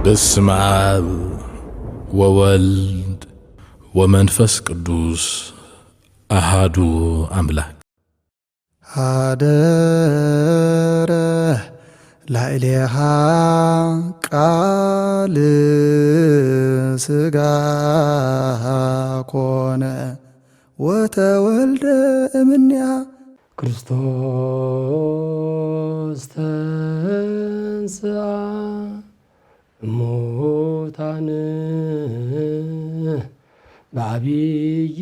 በስመ አብ ወወልድ ወመንፈስ ቅዱስ አሃዱ አምላክ። ሀደረ ላዕሌሃ ቃል ሥጋ ኮነ ወተወልደ እምኔሃ። ክርስቶስ ተንሥአ እሙታን በዐቢይ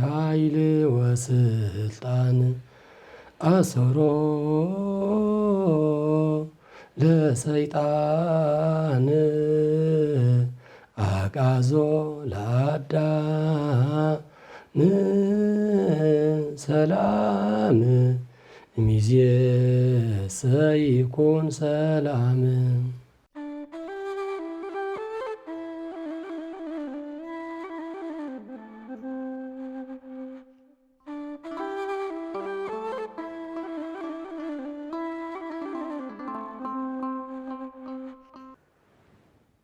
ኃይል ወስልጣን አሰሮ ለሰይጣን አግዓዞ ለአዳም ሰላም እምይእዜሰ ይኩን ሰላም።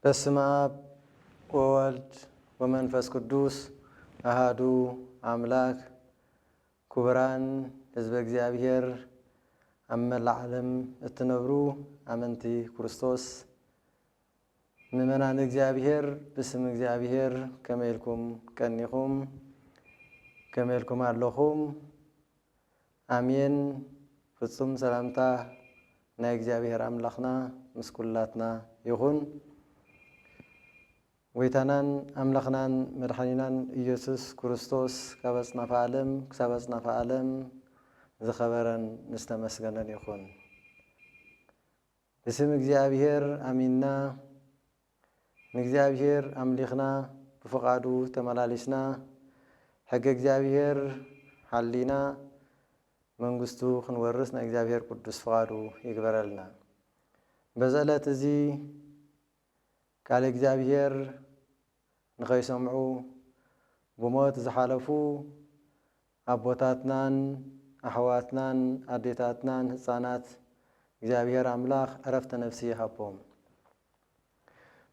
በስመ አብ ወወልድ ወመንፈስ ቅዱስ አሃዱ አምላክ። ክቡራን ህዝበ እግዚኣብሔር፣ ኣብ መላእ ዓለም እትነብሩ ኣመንቲ ክርስቶስ፣ ምእመናን እግዚኣብሔር፣ ብስም እግዚኣብሔር ከመይ ኢልኩም ቀኒኹም? ከመይ ኢልኩም ኣለኹም? ኣሜን። ፍጹም ሰላምታ ናይ እግዚኣብሔር ኣምላኽና ምስ ኩላትና ይኹን። ጎይታናን ኣምላኽናን መድሓኒናን ኢየሱስ ክርስቶስ ካብ ኣጽናፈ ዓለም ክሳብ ኣጽናፈ ዓለም ዝኸበረን ዝተመስገነን ይኹን። ብስም እግዚኣብሔር ኣሚንና፣ ንእግዚኣብሔር ኣምሊኽና፣ ብፍቓዱ ተመላሊስና፣ ሕገ እግዚኣብሔር ሓሊና፣ መንግስቱ ክንወርስ ናይ እግዚኣብሔር ቅዱስ ፍቓዱ ይግበረልና። በዚ ዕለት እዚ ቃል እግዚኣብሔር ንኸይሰምዑ ብሞት ዝሓለፉ ኣቦታትናን ኣሕዋትናን ኣዴታትናን ህፃናት እግዚኣብሔር ኣምላኽ ዕረፍተ ነፍሲ ይሃቦም።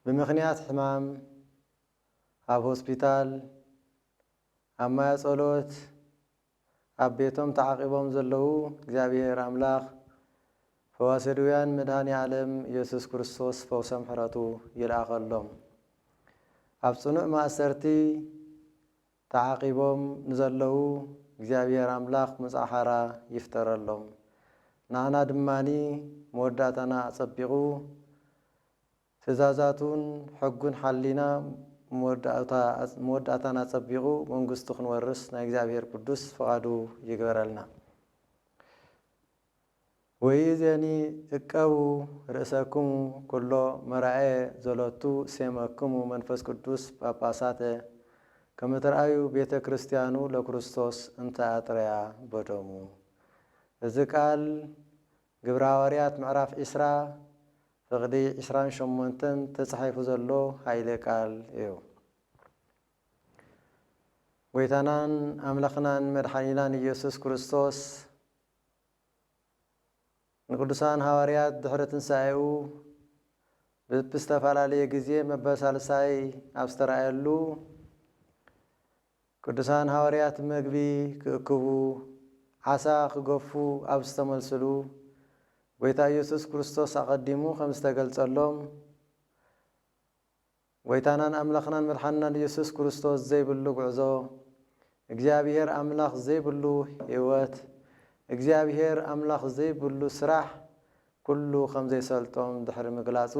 ብምኽንያት ሕማም ኣብ ሆስፒታል፣ ኣብ ማያ ጸሎት፣ ኣብ ቤቶም ተዓቂቦም ዘለዉ እግዚኣብሔር ኣምላኽ ፈዋሲ ድውያን መድኃኔ ዓለም ኢየሱስ ክርስቶስ ፈውሰ ምሕረቱ ይልኣኸሎም። ኣብ ጽኑዕ ማእሰርቲ ተዓቂቦም ንዘለዉ እግዚኣብሔር ኣምላኽ መጻሓራ ይፍጠረሎም። ንኣና ድማኒ መወዳእታና ኣጸቢቑ ትእዛዛቱን ሕጉን ሓሊና መወዳእታ-፣ መወዳእታና ጸቢቑ መንግስቱ ክንወርስ ናይ እግዚኣብሔር ቅዱስ ፍቓዱ ይግበረልና። ወይእዜኒ እቀቡ ርእሰክሙ ኩሎ መራኤ ዘሎቱ ሴመክሙ መንፈስ ቅዱስ ጳጳሳተ ከመ ትርኣዩ ቤተ ክርስቲያኑ ለክርስቶስ እንተ ኣጥረያ በደሙ። እዚ ቃል ግብረ ሃዋርያት ምዕራፍ ዒስራ ፍቕዲ ዒስራን ሸሞንተን ተጻሒፉ ዘሎ ኃይለ ቃል እዩ። ጐይታናን ኣምላኽናን መድሓኒናን ኢየሱስ ክርስቶስ ንቅዱሳን ሃዋርያት ድሕሪ ትንሣኤኡ ብዝተፈላለየ ግዜ መበሳልሳይ ኣብ ዝተራእየሉ ቅዱሳን ሃዋርያት መግቢ ክእክቡ፣ ዓሳ ክገፉ ኣብ ዝተመልስሉ፣ ጐይታ ኢየሱስ ክርስቶስ ኣቐዲሙ ከም ዝተገልጸሎም፣ ጐይታናን ኣምላኽናን መድሓንናን ኢየሱስ ክርስቶስ ዘይብሉ ጉዕዞ፣ እግዚኣብሔር ኣምላኽ ዘይብሉ ህይወት፣ እግዚኣብሔር ኣምላኽ ዘይብሉ ስራሕ፣ ኩሉ ከም ዘይሰልጦም ድሕሪ ምግላጹ፣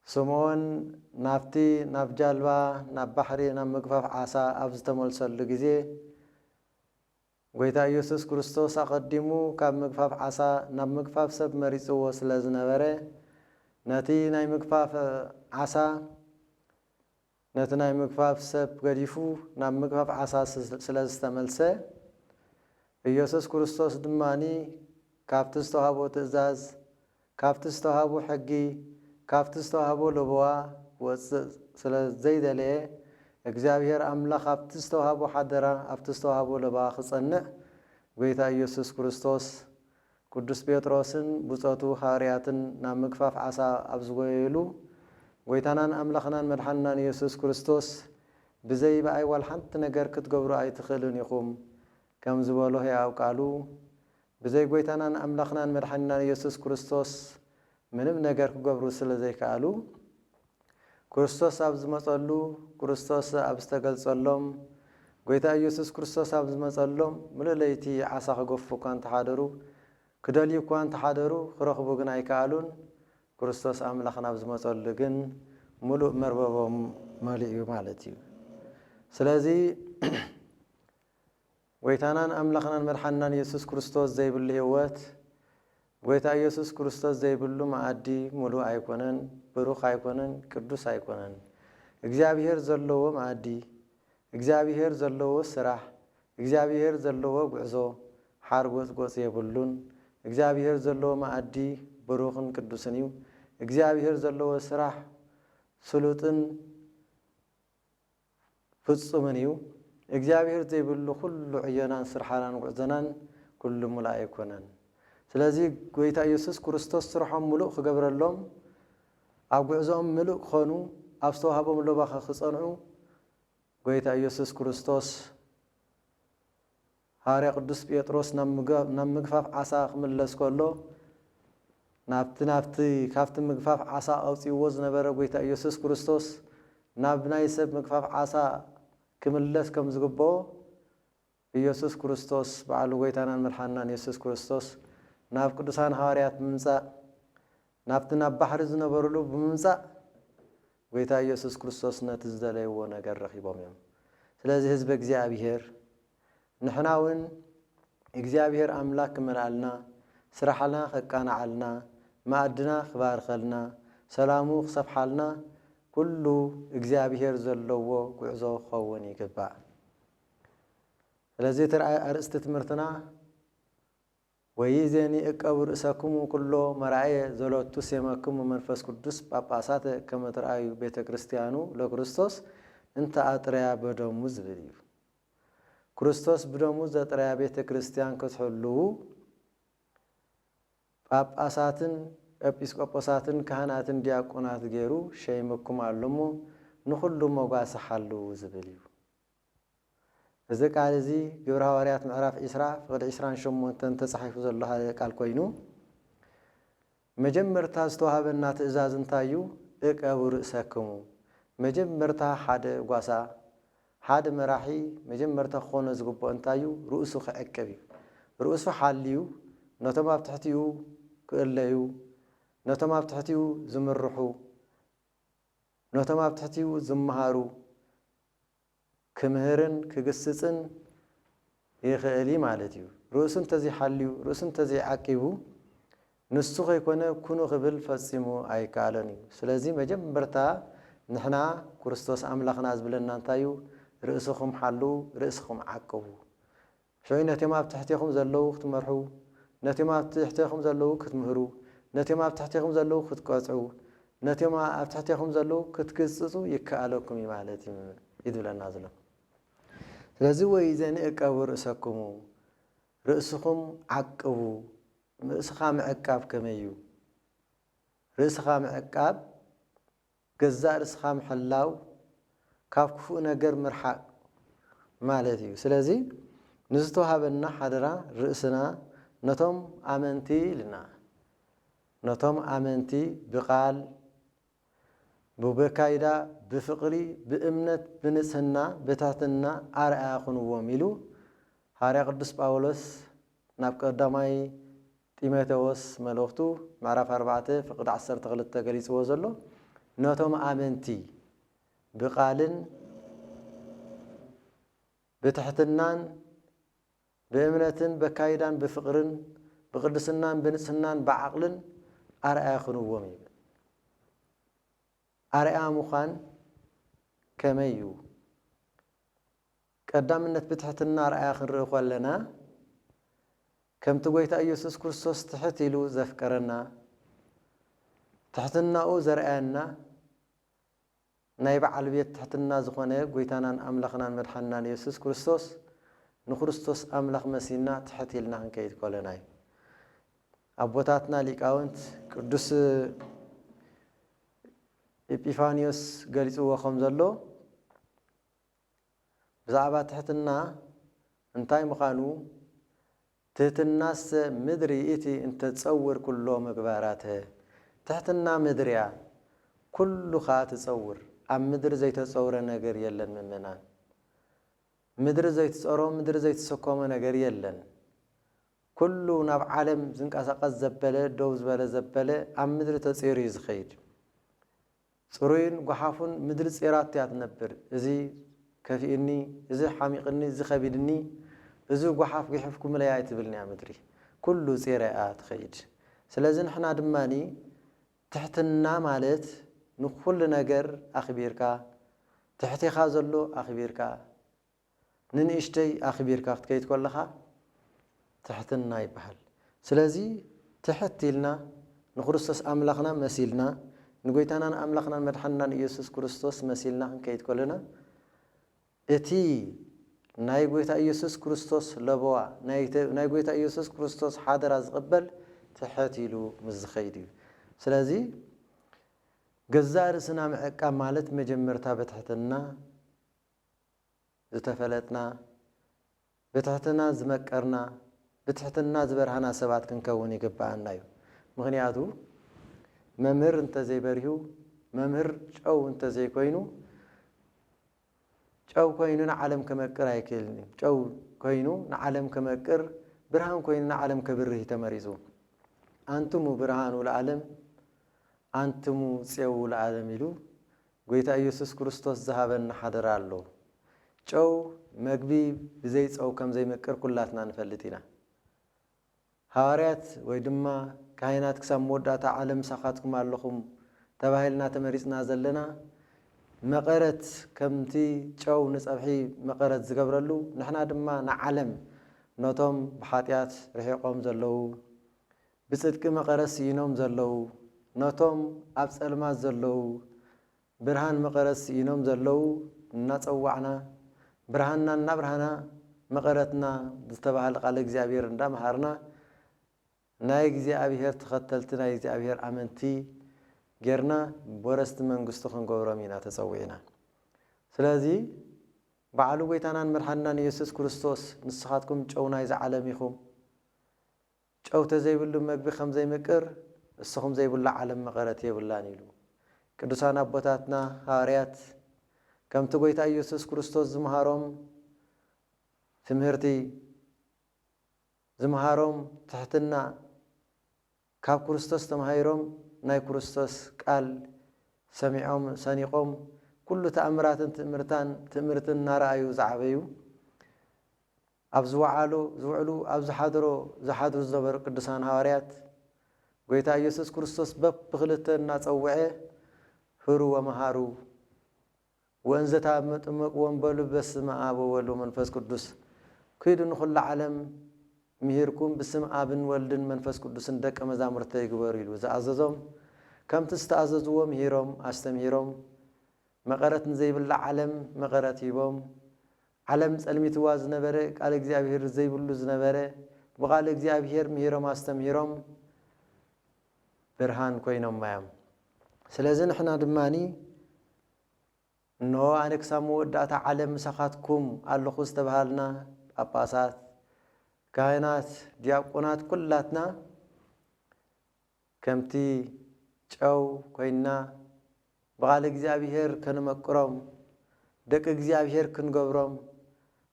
ስምዖን ናብቲ ናብ ጃልባ፣ ናብ ባሕሪ፣ ናብ ምግፋፍ ዓሳ ኣብ ዝተመልሰሉ ግዜ፣ ጐይታ ኢየሱስ ክርስቶስ ኣቐዲሙ ካብ ምግፋፍ ዓሳ ናብ ምግፋፍ ሰብ መሪጽዎ ስለ ዝነበረ፣ ነቲ ናይ ምግፋፍ ዓሳ፣ ነቲ ናይ ምግፋፍ ሰብ ገዲፉ ናብ ምግፋፍ ዓሳ ስ-፣ ስለ ዝተመልሰ፣ ኢየሱስ ክርስቶስ ድማኒ ካብቲ ዝተዋህቦ ትእዛዝ፣ ካብቲ ዝተዋህቦ ሕጊ፣ ካብቲ ዝተዋህቦ ለበዋ ክወጽእ ስለ ዘይደለየ፣ እግዚኣብሔር ኣምላኽ ኣብቲ ዝተዋህቦ ሓደራ፣ ኣብቲ ዝተዋህቦ ለበዋ ክጸንዕ፣ ጐይታ ኢየሱስ ክርስቶስ ቅዱስ ጴጥሮስን ብጾቱ ሃዋርያትን ናብ ምግፋፍ ዓሳ ኣብ ዝጎየሉ፣ ጎይታናን ኣምላኽናን መድሓንናን ኢየሱስ ክርስቶስ፣ "ብዘይ ብኣይ ዋላ ሓንቲ ነገር ክትገብሩ ኣይትኽእሉን ኢኹም" ከም ዝበሎ ሕያው ቃሉ፣ ብዘይ ጎይታናን ኣምላኽናን መድሓንናን ኢየሱስ ክርስቶስ ምንም ነገር ክገብሩ ስለ ዘይከኣሉ፣ ክርስቶስ ኣብ ዝመጸሉ፣ ክርስቶስ ኣብ ዝተገልጸሎም፣ ጎይታ ኢየሱስ ክርስቶስ ኣብ ዝመጸሎም፣ ምሉእ ለይቲ ዓሳ ክገፉ እኳ እንተሓደሩ፣ ክደልዩ እኳ እንተሓደሩ፣ ክረኽቡ ግን ኣይከኣሉን። ክርስቶስ ኣምላኽ ናብ ዝመጸሉ ግን፣ ምሉእ መርበቦም መሊኡ ማለት እዩ። ስለዚ፣ ጎይታናን ኣምላኽናን መድሓንናን ኢየሱስ ክርስቶስ ዘይብሉ ህይወት፣ ጎይታ ኢየሱስ ክርስቶስ ዘይብሉ መኣዲ ምሉእ ኣይኮነን፣ ብሩኽ ኣይኮነን፣ ቅዱስ ኣይኮነን። እግዚኣብሄር ዘለዎ መኣዲ፣ እግዚኣብሄር ዘለዎ ስራሕ፣ እግዚኣብሄር ዘለዎ ጉዕዞ ሓርጎጽጎጽ የብሉን። እግዚኣብሄር ዘለዎ መኣዲ ብሩኽን ቅዱስን እዩ። እግዚኣብሄር ዘለዎ ስራሕ ስሉጥን ፍጹምን እዩ። እግዚኣብሄር ዘይብሉ ኩሉ ዕዮናን ስርሓናን ጉዕዞናን ኩሉ ምሉእ ኣይኮነን። ስለዚ ጎይታ ኢየሱስ ክርስቶስ ስርሖም ምሉእ ክገብረሎም፣ ኣብ ጉዕዞኦም ምሉእ ክኾኑ፣ ኣብ ዝተዋህቦም ለባኸ ክጸንዑ፣ ጎይታ ኢየሱስ ክርስቶስ ሃዋርያ ቅዱስ ጴጥሮስ ናብ ምግ-፣ ናብ ምግፋፍ ዓሳ ክምለስ ከሎ፣ ናብቲ፣ ናብቲ፣ ካብቲ ምግፋፍ ዓሳ ኣውጺእዎ ዝነበረ ጎይታ ኢየሱስ ክርስቶስ፣ ናብ ናይ ሰብ ምግፋፍ ዓሳ ክምለስ ከም ዝግብኦ፣ ኢየሱስ ክርስቶስ፣ ባዕሉ ጎይታናን መድሓንናን ኢየሱስ ክርስቶስ፣ ናብ ቅዱሳን ሃዋርያት ብምምጻእ፣ ናብቲ ናብ ባሕሪ ዝነበሩሉ ብምምጻእ፣ ጎይታ ኢየሱስ ክርስቶስ ነቲ ዝደለይዎ ነገር ረኺቦም እዮም። ስለዚ ህዝቢ እግዚኣብሄር፣ ንሕና እውን እግዚኣብሄር ኣምላኽ ክመልኣልና፣ ስራሕና ከቃንዓልና፣ መኣድና ክባርኸልና፣ ሰላሙ ክሰፍሓልና፣ ኩሉ እግዚኣብሄር ዘለዎ ጉዕዞ ክኸውን ይግባእ። ስለዚ እቲ ርኣ-፣ ኣርእስቲ ትምህርትና፣ "ወይእዜኒ እቀቡ ርእሰክሙ ኩሎ መራእየ ዘሎቱ ሴመክሙ መንፈስ ቅዱስ ጳጳሳተ ከመ ትርኣዩ ቤተ ክርስቲያኑ ለክርስቶስ እንተ ኣጥረያ በደሙ" ዝብል እዩ። ክርስቶስ ብደሙ ዘጥረያ ቤተ ክርስቲያን ክትሕልዉ፣ ጳጳሳትን ኤጲስቆጶሳትን ካህናትን ዲያቆናት ገይሩ ሸይምኩም ኣሎ እሞ፣ ንኹሉ መጓሲ ሓልዉ ዝብል እዩ። እዚ ቃል እዚ ግብረ ሃዋርያት ምዕራፍ ዒስራ ፍቕዲ ዒስራን ሸሞንተን ተጻሒፉ ዘሎ ሓደ ቃል ኮይኑ፣ መጀመርታ ዝተዋህበና ትእዛዝ እንታይ እዩ? "እቀቡ ርእሰክሙ።" መጀመርታ ሓደ ጓሳ፣ ሓደ መራሒ መጀመርታ ክኾኖ ዝግብኦ እንታይ እዩ? ርእሱ ክዕቅብ እዩ። ርእሱ ሓልዩ፣ ነቶም ኣብ ትሕቲኡ ክእለዩ፣ ነቶም ኣብ ትሕቲኡ ዝምርሑ፣ ነቶም ኣብ ትሕቲኡ ዝመሃሩ፣ ክምህርን ክግስጽን ይኽእል እዩ ማለት እዩ። ርእሱ እንተዘይሓልዩ፣ ርእሱ እንተዘይዓቂቡ፣ ንሱ ከይኮነ ኩኑ ክብል ፈጺሙ ኣይከኣሎን እዩ። ስለዚ መጀመርታ ንሕና ክርስቶስ ኣምላኽና ዝብለና እንታይ እዩ? "ርእስኹም ሓልዉ፣ ርእስኹም ዓቅቡ።" ሽዑ ነቶም ኣብ ትሕቴኹም ዘለዉ ክትመርሑ፣ ነቶም ኣብ ትሕቴኹም ዘለዉ ክትምህሩ፣ ነቶም ኣብ ትሕቴኹም ዘለዉ ክትቀጽዑ፣ ነቶም ኣብ ትሕቴኹም ዘለዉ ክትግስጹ ይከኣለኩም እዩ ማለት እዩ፣ እዩ ዝብለና ዘሎ። ስለዚ "ወይእዜኒ እቀቡ ርእሰክሙ"፣ ርእስኹም ዓቅቡ። ርእስኻ ምዕቃብ ከመይ እዩ? ርእስኻ ምዕቃብ፣ ገዛእ ርእስኻ ምሕላው፣ ካብ ክፉእ ነገር ምርሓቕ ማለት እዩ። ስለዚ ንዝተዋሃበና ሓደራ ርእስና ነቶም ኣመንቲ ኢልና፣ ነቶም ኣመንቲ ብቃል፣ ብበካይዳ፣ ብፍቕሪ፣ ብእምነት፣ ብንጽህና፣ ብትሕትና ኣርኣያ ኩንዎም ኢሉ ሃዋርያ ቅዱስ ጳውሎስ ናብ ቀዳማይ ጢሞቴዎስ መልእኽቱ ምዕራፍ ኣርባዕተ ፍቕዲ ዓሰርተ ክልተ ገሊጽዎ ዘሎ፣ ነቶም ኣመንቲ ብቃልን ብትሕትናን ብእምነትን በካይዳን ብፍቕርን ብቅድስናን ብንጽህናን ብዓቕልን ኣርኣያ ኩንዎም ይብል። ኣርኣያ ምዃን ከመይ እዩ? ቀዳምነት ብትሕትና ኣርኣያ ክንርኢ ከለና፣ ከምቲ ጎይታ ኢየሱስ ክርስቶስ ትሕት ኢሉ ዘፍቀረና፣ ትሕትናኡ ዘርኣየና፣ ናይ በዓል ቤት ትሕትና ዝኾነ ጎይታናን ኣምላኽናን መድሓንናን ኢየሱስ ክርስቶስ፣ ንክርስቶስ ኣምላኽ መሲልና ትሕት ኢልና ክንከይድ ከለና እዩ። ኣቦታትና ሊቃውንት ቅዱስ ኤጲፋንዮስ ገሊጽዎ ከም ዘሎ፣ ብዛዕባ ትሕትና እንታይ ምዃኑ፣ ትሕትናሰ ምድሪ እቲ እንተጸውር ኩሎ ምግባራተ። ትሕትና ምድሪ እያ፣ ኩሉ ኸኣ ትጸውር። ኣብ ምድሪ ዘይተጸውረ ነገር የለን ምእመናን። ምድሪ ዘይትጸሮ፣ ምድሪ ዘይትሰከሞ ነገር የለን። ኩሉ ናብ ዓለም ዝንቀሳቐስ ዘበለ፣ ደው ዝበለ ዘበለ፣ ኣብ ምድሪ ተጸይሩ እዩ ዝኸይድ። ጽሩይን ጓሓፉን ምድሪ ጼራቶ እያ ትነብር። እዚ ከፊእኒ፣ እዚ ሓሚቕኒ፣ እዚ ከቢድኒ፣ እዚ ጓሓፍ ጒሕፍኩምለይ ኣይትብልን እያ ምድሪ። ኩሉ ጼራ እያ ትኸይድ። ስለዚ ንሕና ድማኒ ትሕትና ማለት ንኹሉ ነገር ኣኽቢርካ፣ ትሕቴኻ ዘሎ ኣኽቢርካ፣ ንንእሽተይ ኣኽቢርካ ክትከይድ ከለኻ ትሕትና ይበሃል። ስለዚ ትሕት ኢልና ንክርስቶስ ኣምላኽና መሲልና፣ ንጎይታናን ኣምላኽናን መድሓንናን ኢየሱስ ክርስቶስ መሲልና ክንከይድ ከለና፣ እቲ ናይ ጎይታ ኢየሱስ ክርስቶስ ለበዋ፣ ናይ ተ-፣ ናይ ጎይታ ኢየሱስ ክርስቶስ ሓደራ ዝቕበል ትሕት ኢሉ ምስ ዝኸይድ እዩ። ስለዚ ገዛእ ርእስና ምዕቃብ ማለት መጀመርታ ብትሕትና ዝተፈለጥና፣ ብትሕትና ዝመቀርና፣ ብትሕትና ዝበርሃና ሰባት ክንከውን ይግብኣና እዩ። ምኽንያቱ መምህር እንተዘይበሪሁ፣ መምህር ጨው እንተዘይኮይኑ፣ ጨው ኮይኑ ንዓለም ከመቅር ኣይክእልን እዩ። ጨው ኮይኑ ንዓለም ከመቅር፣ ብርሃን ኮይኑ ንዓለም ከብርህ እዩ ተመሪጹ። ኣንትሙ ብርሃኑ ለዓለም፣ ኣንትሙ ጼው ለዓለም ኢሉ ጎይታ ኢየሱስ ክርስቶስ ዝሃበና ሓደራ ኣሎ። ጨው መግቢ ብዘይ ጨው ከም ዘይመቅር ኩላትና ንፈልጥ ኢና። ሃዋርያት ወይ ድማ ካህናት ክሳብ መወዳእታ ዓለም ምሳኻትኩም ኣለኹም ተባሂልና ተመሪጽና ዘለና፣ መቐረት ከምቲ ጨው ንጸብሒ መቐረት ዝገብረሉ፣ ንሕና ድማ ንዓለም ነቶም ብሓጢኣት ርሒቖም ዘለዉ፣ ብጽድቂ መቐረት ስኢኖም ዘለዉ፣ ነቶም ኣብ ጸልማት ዘለዉ፣ ብርሃን መቐረት ስኢኖም ዘለዉ እናጸዋዕና፣ ብርሃንና እናብርሃና፣ መቐረትና ዝተባህለ ቃለ እግዚኣብሔር እንዳመሃርና፣ ናይ እግዚኣብሔር ተኸተልቲ፣ ናይ እግዚኣብሔር ኣመንቲ ጌርና፣ ወረስቲ መንግስቱ ክንገብሮም ኢና ተጸዊዕና። ስለዚ ባዕሉ ጎይታናን መድሓንናን ኢየሱስ ክርስቶስ፣ "ንስኻትኩም ጨው ናይዚ ዓለም ኢኹም፣ ጨው ተዘይብሉ መግቢ ከም ዘይምቅር፣ እስኹም ዘይብሉ ዓለም መቐረት የብላን" ኢሉ። ቅዱሳን ኣቦታትና ሃዋርያት ከምቲ ጎይታ ኢየሱስ ክርስቶስ ዝመሃሮም ትምህርቲ፣ ዝመሃሮም ትሕትና፣ ካብ ክርስቶስ ተማሂሮም፣ ናይ ክርስቶስ ቃል ሰሚዖም ሰኒቖም፣ ኩሉ ተኣምራትን ትእምርታን፣ ትእምርትን እናረኣዩ ዝዓበዩ፣ ኣብ ዝወዓሉ ዝውዕሉ፣ ኣብ ዝሓድሮ ዝሓድሩ ዝነበሩ ቅዱሳን ሃዋርያት፣ ጎይታ ኢየሱስ ክርስቶስ በብኽልተ እናጸውዐ፣ "ህሩ ወመሃሩ፣ ወእንዘ ታመጥመቅዎም በሉ በስመ አብ ወወልድ ወመንፈስ ቅዱስ፣ ኪዱ ንኹላ ዓለም ምሂርኩም ብስም ኣብን ወልድን መንፈስ ቅዱስን ደቀ መዛሙርተ ይግበሩ" ኢሉ ዝኣዘዞም፣ ከምቲ ዝተኣዘዝዎ ምሂሮም ኣስተምሂሮም፣ መቐረት ንዘይብላ ዓለም መቐረት ሂቦም፣ ዓለም ጸልሚትዋ ዝነበረ፣ ቃል እግዚኣብሔር ዘይብሉ ዝነበረ፣ ብቓል እግዚኣብሔር ምሂሮም ኣስተምሂሮም ብርሃን ኮይኖማ እዮም። ስለዚ ንሕና ድማኒ፣ "እንሆ ኣነ ክሳብ መወዳእታ ዓለም ምሳኻትኩም ኣለኹ" ዝተባሃልና ጳጳሳት፣ ካህናት፣ ዲያቆናት ኩላትና ከምቲ ጨው ኮይንና ብቓል እግዚኣብሔር ከነመቅሮም፣ ደቂ እግዚኣብሔር ክንገብሮም፣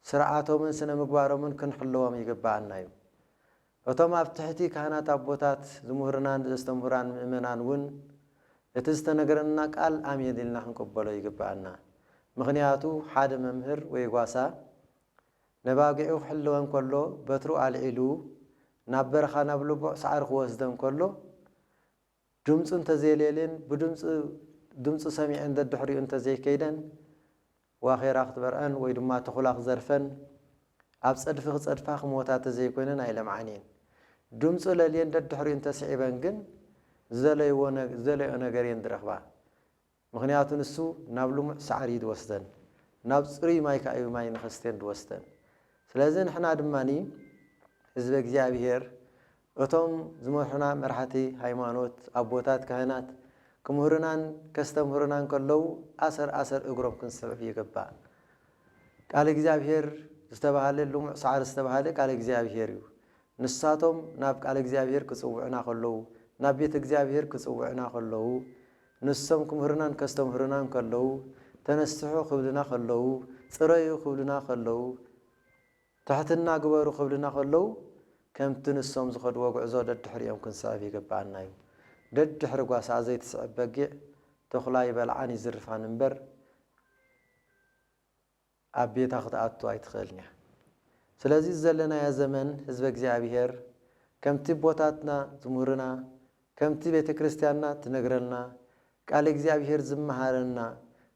ስርዓቶምን ስነ ምግባሮምን ክንሕልዎም ይግብኣና እዩ። እቶም ኣብ ትሕቲ ካህናት ኣቦታት ዝምህሩናን ዘስተምህሩናን ምእመናን እውን እቲ ዝተነገረና ቃል ኣሜን ኢልና ክንቅበሎ ይግብኣና። ምኽንያቱ ሓደ መምህር ወይ ጓሳ ነባጊዑ ክሕልወን ከሎ በትሩ ኣልዒሉ ናብ በረኻ ናብ ልቡዕ ሳዕሪ ክወስደን ከሎ ድምፁ እንተዘየልየልን ብድምፁ፣ ድምፁ ሰሚዐን ደድሕሪኡ እንተዘይከይደን ዋኼራ ክትበርዐን ወይ ድማ ተኹላ ክዘርፈን ኣብ ጸድፊ ክጸድፋ ክሞታ ተዘይኮይነን ኣይለምዓን እየን። ድምፁ ለልየን ደድሕሪኡ እንተስዒበን ግን ዝደለይዎ ነ-፣ ዝደለይኦ ነገር እየን ዝረኽባ። ምኽንያቱ ንሱ ናብ ልሙዕ ሳዕሪ እዩ ዝወስደን፣ ናብ ጽሩይ ማይ ከኣ እዩ ማይ ንኸስተን ዝወስደን። ስለዚ ንሕና ድማኒ ህዝበ እግዚኣብሔር እቶም ዝመርሑና መራሕቲ ሃይማኖት፣ ኣቦታት፣ ካህናት ክምህሩናን ከስተምህሩናን ከለዉ ኣሰር ኣሰር እግሮም ክንስዕብ ይግባእ። ቃል እግዚኣብሔር ዝተባህለ፣ ልሙዕ ሳዕሪ ዝተባህለ ቃል እግዚኣብሔር እዩ። ንሳቶም ናብ ቃል እግዚኣብሔር ክጽውዑና ከለዉ፣ ናብ ቤት እግዚኣብሔር ክጽውዑና ከለዉ፣ ንሶም ክምህሩናን ከስተምህሩናን ከለዉ፣ ተነስሑ ክብሉና ከለዉ፣ ጽረዩ ክብሉና ከለዉ፣ ትሕትና ግበሩ ክብሉና ከለዉ፣ ከምቲ ንሶም ዝኸድዎ ጉዕዞ ደድሕሪኦም ክንስዕብ ይግብኣና እዩ። ደድሕሪ ጓሳ ዘይትስዕብ በጊዕ፣ ተኹላ ይበልዓን ይዝርፋን እምበር፣ ኣብ ቤታ ክትኣቱ ኣይትኽእልን እያ። ስለዚ ዘለናዮ ዘመን ህዝበ እግዚኣብሔር ከምቲ ኣቦታትና ዝምህሩና፣ ከምቲ ቤተ ክርስቲያንና ትነግረና፣ ቃል እግዚኣብሔር ዝመሃረና፣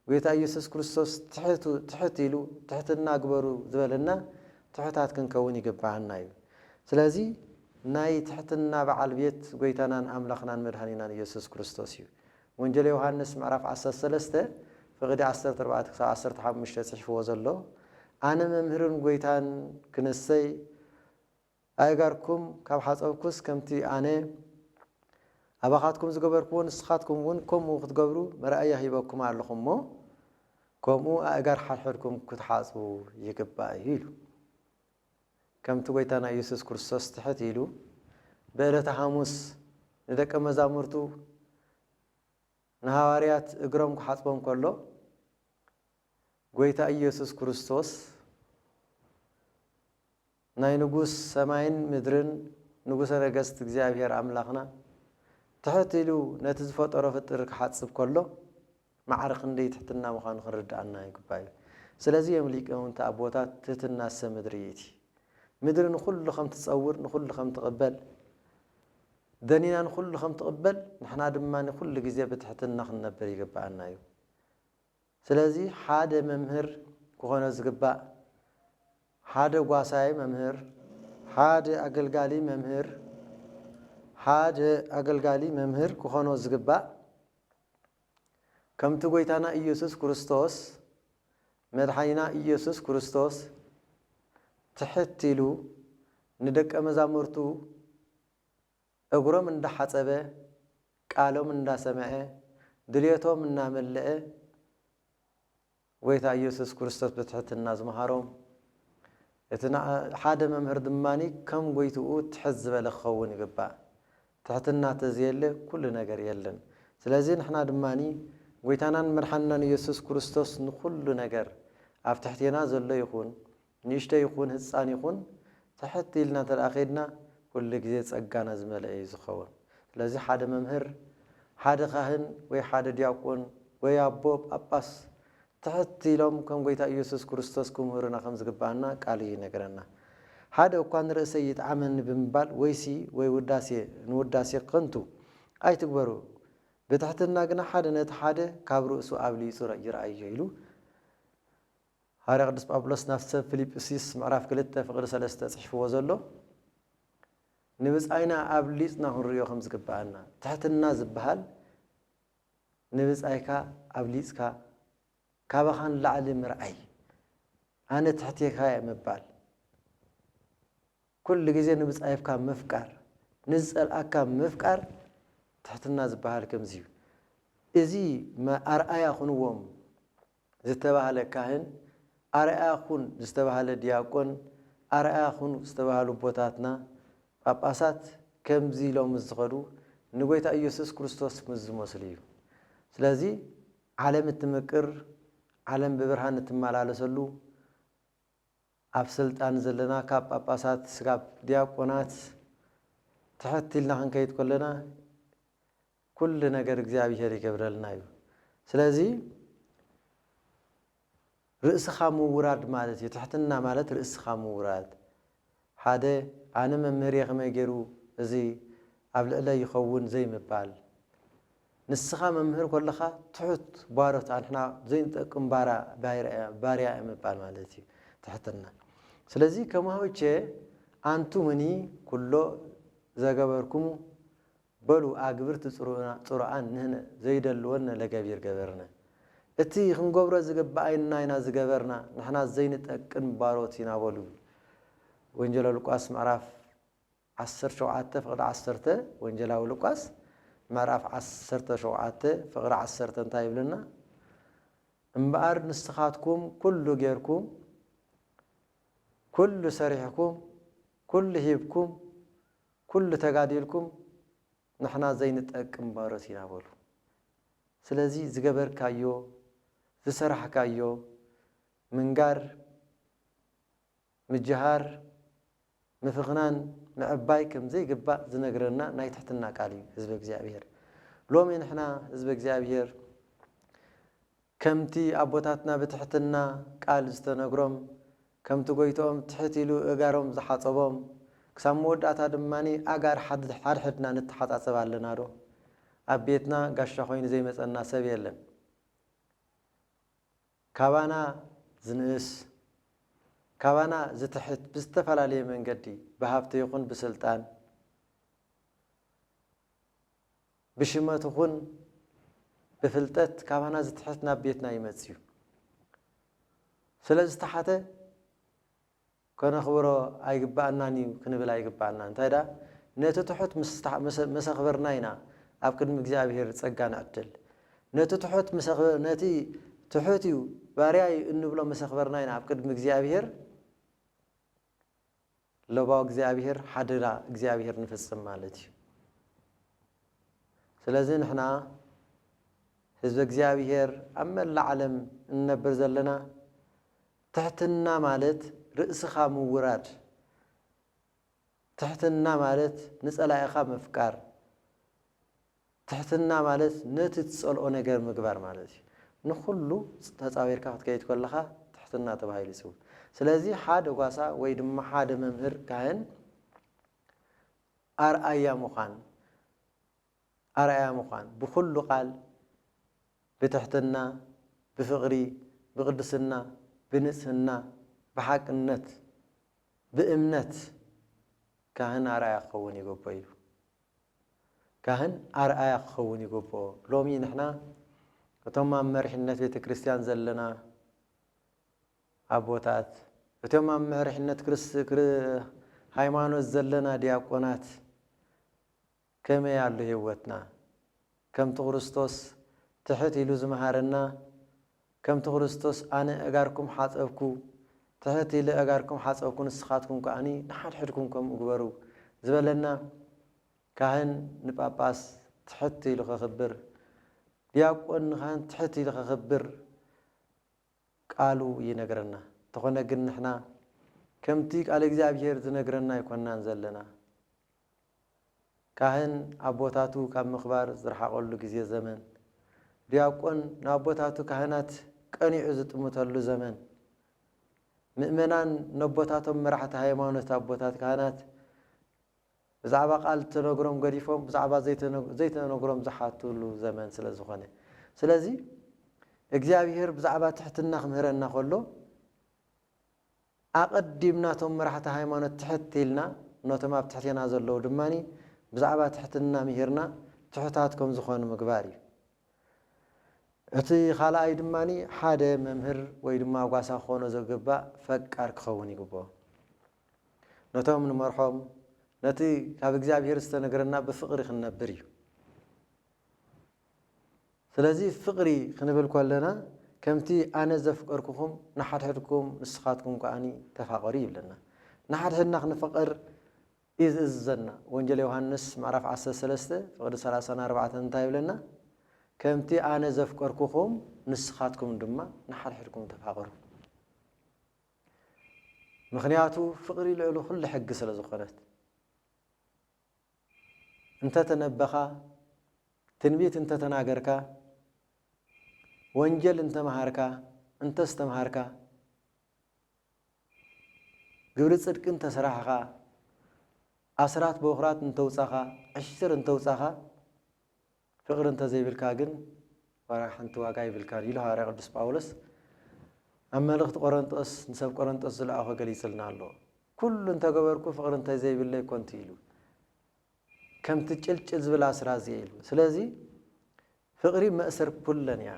ጎይታ ኢየሱስ ክርስቶስ ትሕቱ-፣ ትሕት ኢሉ ትሕትና ግበሩ ዝበለና ትሑታት ክንከውን ይግብኣና እዩ። ስለዚ ናይ ትሕትና በዓል ቤት ጎይታናን ኣምላኽናን መድኃኒናን ኢየሱስ ክርስቶስ እዩ። ወንጌል ዮሃንስ ምዕራፍ ዓሰርተ ሰለስተ ፍቕዲ ዓሰርተ ኣርባዕተ ክሳብ ዓሰርተ ሓሙሽተ ጽሒፍዎ ዘሎ፣ ኣነ መምህርን ጎይታን ክንሰይ፣ ኣእጋርኩም ካብ ሓጸብኩስ፣ ከምቲ ኣነ ኣባኻትኩም ዝገበርክዎ ንስኻትኩም እውን ከምኡ ክትገብሩ መርኣያ ሂበኩም ኣለኹ እሞ፣ ከምኡ ኣእጋር ሓድሕድኩም ክትሓጽቡ ይግባእ እዩ ኢሉ። ከምቲ ጎይታና ኢየሱስ ክርስቶስ ትሕት ኢሉ ብዕለተ ሓሙስ ንደቀ መዛሙርቱ፣ ንሃዋርያት እግሮም ክሓጽቦም ከሎ፣ ጎይታ ኢየሱስ ክርስቶስ ናይ ንጉስ ሰማይን ምድርን ንጉሰ ነገስት እግዚኣብሔር ኣምላኽና ትሕት ኢሉ ነቲ ዝፈጠሮ ፍጥር ክሓጽብ ከሎ፣ ማዕረ ክንደይ ትሕትና ምዃኑ ክንርድኣና ይግባእ እዩ። ስለዚ እዮም ሊቃውንቲ ኣቦታት ትሕትና እሰ ምድሪ ይእቲ። ምድሪ ንኹሉ ከም ትጸውር፣ ንኹሉ ከም ትቕበል፣ ደኒና ንኹሉ ከም ትቕበል፣ ንሕና ድማ ንኹሉ ግዜ ብትሕትና ክንነብር ይግብኣና እዩ። ስለዚ ሓደ መምህር ክኾኖ ዝግባእ፣ ሓደ ጓሳይ መምህር፣ ሓደ ኣገልጋሊ መምህር፣ ሓደ ኣገልጋሊ መምህር ክኾኖ ዝግባእ፣ ከምቲ ጎይታና ኢየሱስ ክርስቶስ፣ መድሓኒና ኢየሱስ ክርስቶስ ትሕት ኢሉ ንደቀ መዛሙርቱ እግሮም እንዳሓጸበ፣ ቃሎም እንዳሰምዐ፣ ድልየቶም እናመልአ፣ ጎይታ ኢየሱስ ክርስቶስ ብትሕትና ዝመሃሮም፣ እቲ ንዓ-፣ ሓደ መምህር ድማኒ ከም ጎይትኡ ትሕት ዝበለ ክኸውን ይግባእ። ትሕትና ተዘየለ ኩሉ ነገር የለን። ስለዚ ንሕና ድማኒ ጎይታናን መድሓንናን ኢየሱስ ክርስቶስ ንኹሉ ነገር፣ ኣብ ትሕቴና ዘሎ ይኹን፣ ንእሽቶ ይኹን ህፃን ይኹን፣ ትሕት ኢልና እንተ ደኣ ኸይድና፣ ኩሉ ግዜ ጸጋና ዝመልአ እዩ ዝኸውን። ስለዚ ሓደ መምህር፣ ሓደ ካህን ወይ ሓደ ዲያቆን ወይ ኣቦ ጳጳስ ትሕት ኢሎም ከም ጎይታ ኢየሱስ ክርስቶስ ክምህሩና ከም ዝግብኣና ቃሉ ይነግረና። ሓደ እኳ ንርእሰይ ይጥዓመኒ ብምባል ወይሲ ወይ ውዳሴ ንውዳሴ ከንቱ ኣይትግበሩ፣ ብትሕትና ግና ሓደ ነቲ ሓደ ካብ ርእሱ ኣብሊጹ ይርኣዮ ኢሉ ሃዋርያ ቅዱስ ጳውሎስ ናብ ሰብ ፊልጵስዩስ ምዕራፍ ክልተ ፍቕዲ ሰለስተ ጽሒፍዎ ዘሎ፣ ንብጻይና ኣብሊጽና ክንርእዮ ከም ዝግብኣና። ትሕትና ዝበሃል ንብጻይካ ኣብሊጽካ ካባኻ ንላዕሊ ምርኣይ፣ ኣነ ትሕቴካ እየ ምባል፣ ኩሉ ግዜ ንብጻይካ ምፍቃር፣ ንዝጸልኣካ ምፍቃር ትሕትና ዝበሃል ከምዚ እዩ። እዚ መ-፣ ኣርኣያ ኩንዎም ዝተባህለ ካህን፣ ኣርኣያ ኩን ዝተባህለ ዲያቆን፣ ኣርኣያ ኩን ዝተባህሉ ኣቦታትና ጳጳሳት ከምዚ ኢሎም ምስ ዝኸዱ ንጎይታ ኢየሱስ ክርስቶስ ምስ ዝመስሉ እዩ። ስለዚ ዓለም እትምቅር፣ ዓለም ብብርሃን እትመላለሰሉ፣ ኣብ ስልጣን ዘለና ካብ ጳጳሳት ስጋብ ዲያቆናት ትሕት ኢልና ክንከይድ ከለና ኩሉ ነገር እግዚኣብሔር ይገብረልና እዩ። ስለዚ ርእስኻ ምውራድ ማለት እዩ። ትሕትና ማለት ርእስኻ ምውራድ። ሓደ ኣነ መምህር እየ ከመይ ገይሩ እዚ ኣብ ልዕለይ ይኸውን ዘይምባል። ንስኻ መምህር ከለኻ ትሑት ባሮት ኣንሕና ዘይንጠቅም ባራ-፣ ባይራ-፣ ባርያ እየ ምባል ማለት እዩ ትሕትና። ስለዚ ከማሁቼ ኣንቱምኒ ኩሎ ዘገበርኩሙ በሉ ኣግብርቲ ጽሩና-፣ ጽሩኣን ንህነ ዘይደልወነ ለገቢር ገበርነ። እቲ ክንገብሮ ዝግብኣና ኢና ዝገበርና፣ ንሕና ዘይንጠቅም ባሮት ኢና በሉ። ወንጌለ ሉቃስ ምዕራፍ ዓሰርተ ሸውዓተ ፍቕዲ ዓሰርተ፣ ወንጌላዊ ሉቃስ ምዕራፍ ዓሰርተ ሸውዓተ ፍቕዲ ዓሰርተ እንታይ ይብለና? እምበኣር ንስኻትኩም ኩሉ ጌርኩም፣ ኩሉ ሰሪሕኩም፣ ኩሉ ሂብኩም፣ ኩሉ ተጋዲልኩም፣ ንሕና ዘይንጠቅም ባሮት ኢና በሉ። ስለዚ ዝገበርካዮ፣ ዝሰራሕካዮ ምንጋር፣ ምጅሃር፣ ምፍኽናን፣ ምዕባይ ከም ዘይግባእ ዝነግረና ናይ ትሕትና ቃል እዩ ህዝቢ እግዚኣብሔር። ሎሚ ንሕና ህዝቢ እግዚኣብሔር ከምቲ ኣቦታትና ብትሕትና ቃል ዝተነግሮም፣ ከምቲ ጎይትኦም ትሕት ኢሉ እጋሮም ዝሓጸቦም፣ ክሳብ መወዳእታ ድማ ኣጋር ሓድ-፣ ሓድሕድና ንተሓጻጸብ ኣለና ዶ? ኣብ ቤትና ጋሻ ኮይኑ ዘይመጸና ሰብ የለን። ካባና ዝንእስ፣ ካባና ዝትሕት ብዝተፈላለየ መንገዲ፣ ብሃብቲ ይኹን ብስልጣን፣ ብሽመት ይኹን ብፍልጠት ካባና ዝትሕት ናብ ቤትና ይመጽእ እዩ። ስለ ዝተሓተ ከነኽብሮ ኣይግባኣናን እዩ ክንብል ኣይግባኣናን። እንታይ ደኣ፣ ነቲ ትሑት ምስ ተሓ-፣ ምስ፣ ምስ ኣኽበርና ኢና ኣብ ቅድሚ እግዚኣብሔር ጸጋ ንዕድል። ነቲ ትሑት ምስ ኣኽ-፣ ነቲ ትሑት እዩ፣ ባርያ እዩ እንብሎ ምስ ኣኽበርና ኢና ኣብ ቅድሚ እግዚኣብሔር ለባው እግዚኣብሔር፣ ሓደራ እግዚኣብሔር ንፍጽም ማለት እዩ። ስለዚ ንሕና ህዝቢ እግዚኣብሔር ኣብ መላእ ዓለም እንነብር ዘለና፣ ትሕትና ማለት ርእስኻ ምውራድ፣ ትሕትና ማለት ንጸላኢኻ ምፍቃር፣ ትሕትና ማለት ነቲ ትጸልኦ ነገር ምግባር ማለት እዩ። ንኹሉ ተጻዊርካ ክትከይድ ከለኻ ትሕትና ተባሂሉ ይጽውዕ። ስለዚ ሓደ ጓሳ ወይ ድማ ሓደ መምህር ካህን ኣርኣያ ምዃን፣ ኣርኣያ ምዃን ብኹሉ ቃል ብትሕትና፣ ብፍቕሪ፣ ብቅድስና፣ ብንጽህና፣ ብሓቅነት፣ ብእምነት ካህን ኣርኣያ ክኸውን ይግብኦ ኢሉ። ካህን ኣርኣያ ክኸውን ይግብኦ። ሎሚ ንሕና እቶም ኣብ መሪሕነት ቤተ ክርስቲያን ዘለና ኣቦታት፣ እቶም ኣብ መሪሕነት ክርስ-፣ ክር-፣ ሃይማኖት ዘለና ዲያቆናት ከመይ ኣሎ ህይወትና? ከምቲ ክርስቶስ ትሕት ኢሉ ዝመሃረና፣ ከምቲ ክርስቶስ ኣነ እጋርኩም ሓጸብኩ፣ ትሕት ኢለ እጋርኩም ሓጸብኩ፣ ንስኻትኩም ከኣኒ ንሓድሕድኩም ከምኡ ግበሩ ዝበለና፣ ካህን ንጳጳስ ትሕት ኢሉ ከኽብር፣ ዲያቆን ንኻህን ትሕት ኢሉ ከኽብር ቃሉ ይነግረና። እንተኾነ ግን ንሕና ከምቲ ቃል እግዚኣብሔር ዝነግረና ኣይኮናን ዘለና። ካህን ኣቦታቱ ካብ ምኽባር ዝረሓቐሉ ግዜ ዘመን፣ ዲያቆን ንኣቦታቱ ካህናት ቀኒዑ ዝጥምተሉ ዘመን፣ ምእመናን ነቦታቶም መራሕቲ ሃይማኖት ኣቦታት ካህናት ብዛዕባ ቃል እተነግሮም ገዲፎም ብዛዕባ ዘይተነ-፣ ዘይተነግሮም ዝሓትሉ ዘመን ስለ ዝኾነ። ስለዚ እግዚኣብሔር ብዛዕባ ትሕትና ክምህረና ከሎ ኣቐዲምና እቶም መራሕቲ ሃይማኖት ትሕት ኢልና፣ ነቶም ኣብ ትሕቴና ዘለዉ ድማ ብዛዕባ ትሕትና ምሂርና ትሑታት ከም ዝኾኑ ምግባር እዩ። እቲ ካልኣይ ድማ ሓደ መምህር ወይ ድማ ጓሳ ክኾኖ ዝግባእ ፈቃር ክኸውን ይግብኦ። ነቶም ንመርሖም ነቲ ካብ እግዚኣብሔር ዝተነግረና ብፍቕሪ ክንነብር እዩ። ስለዚ ፍቕሪ ክንብል ከለና ከምቲ ኣነ ዘፍቀርኩኹም ንሓድሕድኩም ንስኻትኩም ከኣኒ ተፋቐሩ ይብለና። ንሓድሕድና ክንፍቐር እዩ ዝእዝዘና። ወንጌል ዮሃንስ ምዕራፍ ዓሰርተ ሰለስተ ፍቕዲ ሰላሳን ኣርባዕተን እንታይ ይብለና? ከምቲ ኣነ ዘፍቀርኩኹም ንስኻትኩም ድማ ንሓድሕድኩም ተፋቐሩ። ምኽንያቱ ፍቕሪ ልዕሊ ኩሉ ሕጊ ስለ ዝኾነት። እንተተነበኻ፣ ትንቢት እንተተናገርካ፣ ወንጌል እንተመሃርካ፣ እንተስተምሃርካ፣ ግብሪ ጽድቂ እንተሰራሕኻ፣ ኣስራት በኹራት እንተውጻኻ፣ ዕሽር እንተውጻኻ፣ ፍቕሪ እንተዘይብልካ ግን ዋላ ሓንቲ ዋጋ ይብልካን ኢሉ ሃዋርያ ቅዱስ ጳውሎስ ኣብ መልእኽቲ ቆረንጦስ፣ ንሰብ ቆረንጦስ ዝለኣኾ ገሊጽልና ኣሎ። ኩሉ እንተገበርኩ ፍቕሪ እንተዘይብለይ ኮንቱ ኢሉ። ከምቲ ጭልጭል ዝብል ኣስራት እየ ኢሉ። ስለዚ ፍቕሪ መእሰር ኩለን እያ።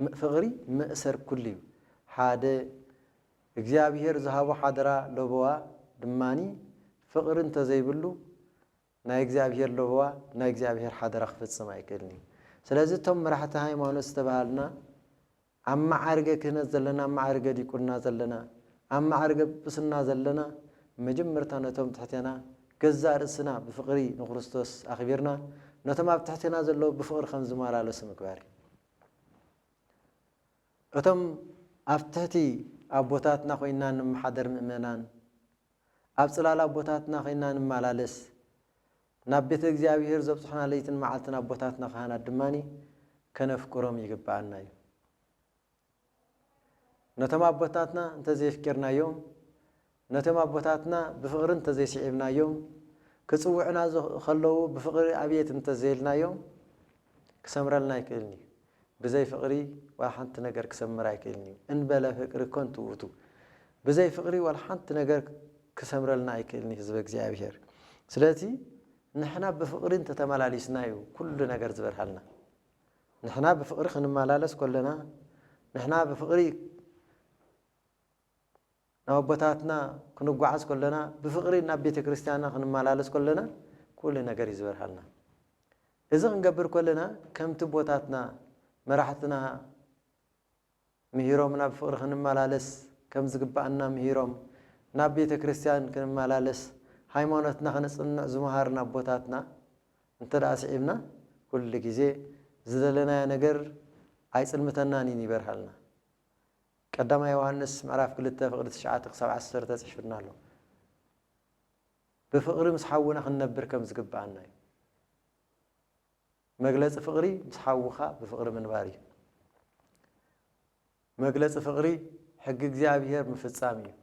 ም-፣ ፍቕሪ መእሰር ኩሉ እዩ። ሓደ እግዚኣብሔር ዝሃቦ ሓደራ ለበዋ ድማኒ ፍቕሪ እንተዘይብሉ ናይ እግዚኣብሔር ለበዋ፣ ናይ እግዚኣብሔር ሓደራ ክፍጽም ኣይክእልን እዩ። ስለዚ እቶም መራሕቲ ሃይማኖት ዝተባሃልና ኣብ መዓርገ ክህነት ዘለና፣ ኣብ መዓርገ ዲቁና ዘለና፣ ኣብ መዓርገ ጵጵስና ዘለና መጀመርታ ነቶም ትሕቴና ገዛእ ርእስና ብፍቕሪ ንክርስቶስ ኣኽቢርና ነቶም ኣብ ትሕቴና ዘለዉ ብፍቕሪ ከም ዝመላለሱ ምግባር እዩ። እቶም ኣብ ትሕቲ ኣቦታትና ኮይንና እንመሓደር ምእመናን፣ ኣብ ጽላል ኣቦታትና ኮይንና ንመላለስ፣ ናብ ቤተ እግዚኣብሔር ዘብጽሑና ለይትን መዓልትን ኣቦታትና ካህናት ድማ ከነፍቅሮም ይግብኣና እዩ። ነቶም ኣቦታትና እንተዘየፍቂርናዮም፣ ነቶም ኣቦታትና ብፍቕሪ እንተዘይስዒብናዮም፣ ክጽውዑና ከለዉ ብፍቕሪ ኣቤት እንተዘይልናዮም፣ ክሰምረልና ኣይክእልን እዩ። ብዘይ ፍቕሪ ዋላ ሓንቲ ነገር ክሰምር ኣይክእልን እዩ። እንበለ ፍቅሪ ከንቱ ውእቱ። ብዘይ ፍቕሪ ዋላ ሓንቲ ነገር ክሰምረልና ኣይክእልን እዩ ህዝበ እግዚኣብሔር። ስለዚ ንሕና ብፍቕሪ እንተተመላሊስና እዩ ኩሉ ነገር ዝበርሃልና። ንሕና ብፍቕሪ ክንመላለስ ከለና፣ ንሕና ብፍቕሪ ናብ ኣቦታትና ክንጓዓዝ ከለና፣ ብፍቕሪ ናብ ቤተ ክርስቲያንና ክንመላለስ ከለና፣ ኩሉ ነገር እዩ ዝበርሃልና። እዚ ክንገብር ከለና፣ ከምቲ ኣቦታትና መራሕትና ምሂሮምና ብፍቕሪ ክንመላለስ ከም ዝግብኣና ምሂሮም፣ ናብ ቤተ ክርስቲያን ክንመላለስ፣ ሃይማኖትና ከነጽንዕ ዝመሃሩና ኣቦታትና እንተ ደኣ ስዒብና፣ ኩሉ ግዜ ዝደለናዮ ነገር ኣይጽልምተናን እዩ ይበርሃልና። ቀዳማይ ዮሃንስ ምዕራፍ ክልተ ፍቕዲ ትሽዓተ ክሳብ ዓሰርተ ጽሒፉልና ኣሎ። ብፍቕሪ ምስ ሓውና ክንነብር ከም ዝግብኣና እዩ። መግለጺ ፍቕሪ ምስ ሓውኻ ብፍቕሪ ምንባር እዩ። መግለጺ ፍቕሪ ሕጊ እግዚኣብሔር ምፍጻም እዩ።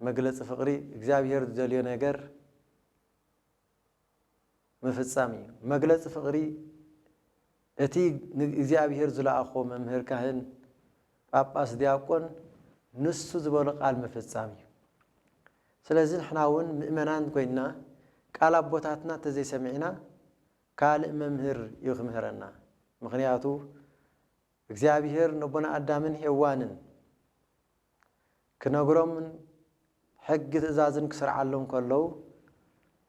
መግለጺ ፍቕሪ እግዚኣብሔር ዝደልዮ ነገር ምፍጻም እዩ። መግለጺ ፍቕሪ እቲ ንእግዚኣብሔር ዝለኣኾ መምህር፣ ካህን፣ ጳጳስ፣ ዲያቆን ንሱ ዝበሎ ቃል ምፍጻም እዩ። ስለዚ ንሕና እውን ምእመናን ኮይንና ቃል ኣቦታትና እንተዘይሰሚዕና ካልእ መምህር እዩ ክምህረና። ምኽንያቱ እግዚኣብሔር ነቦና ኣዳምን ሄዋንን ክነግሮምን ሕጊ ትእዛዝን ክሰርዓሎም ከለዉ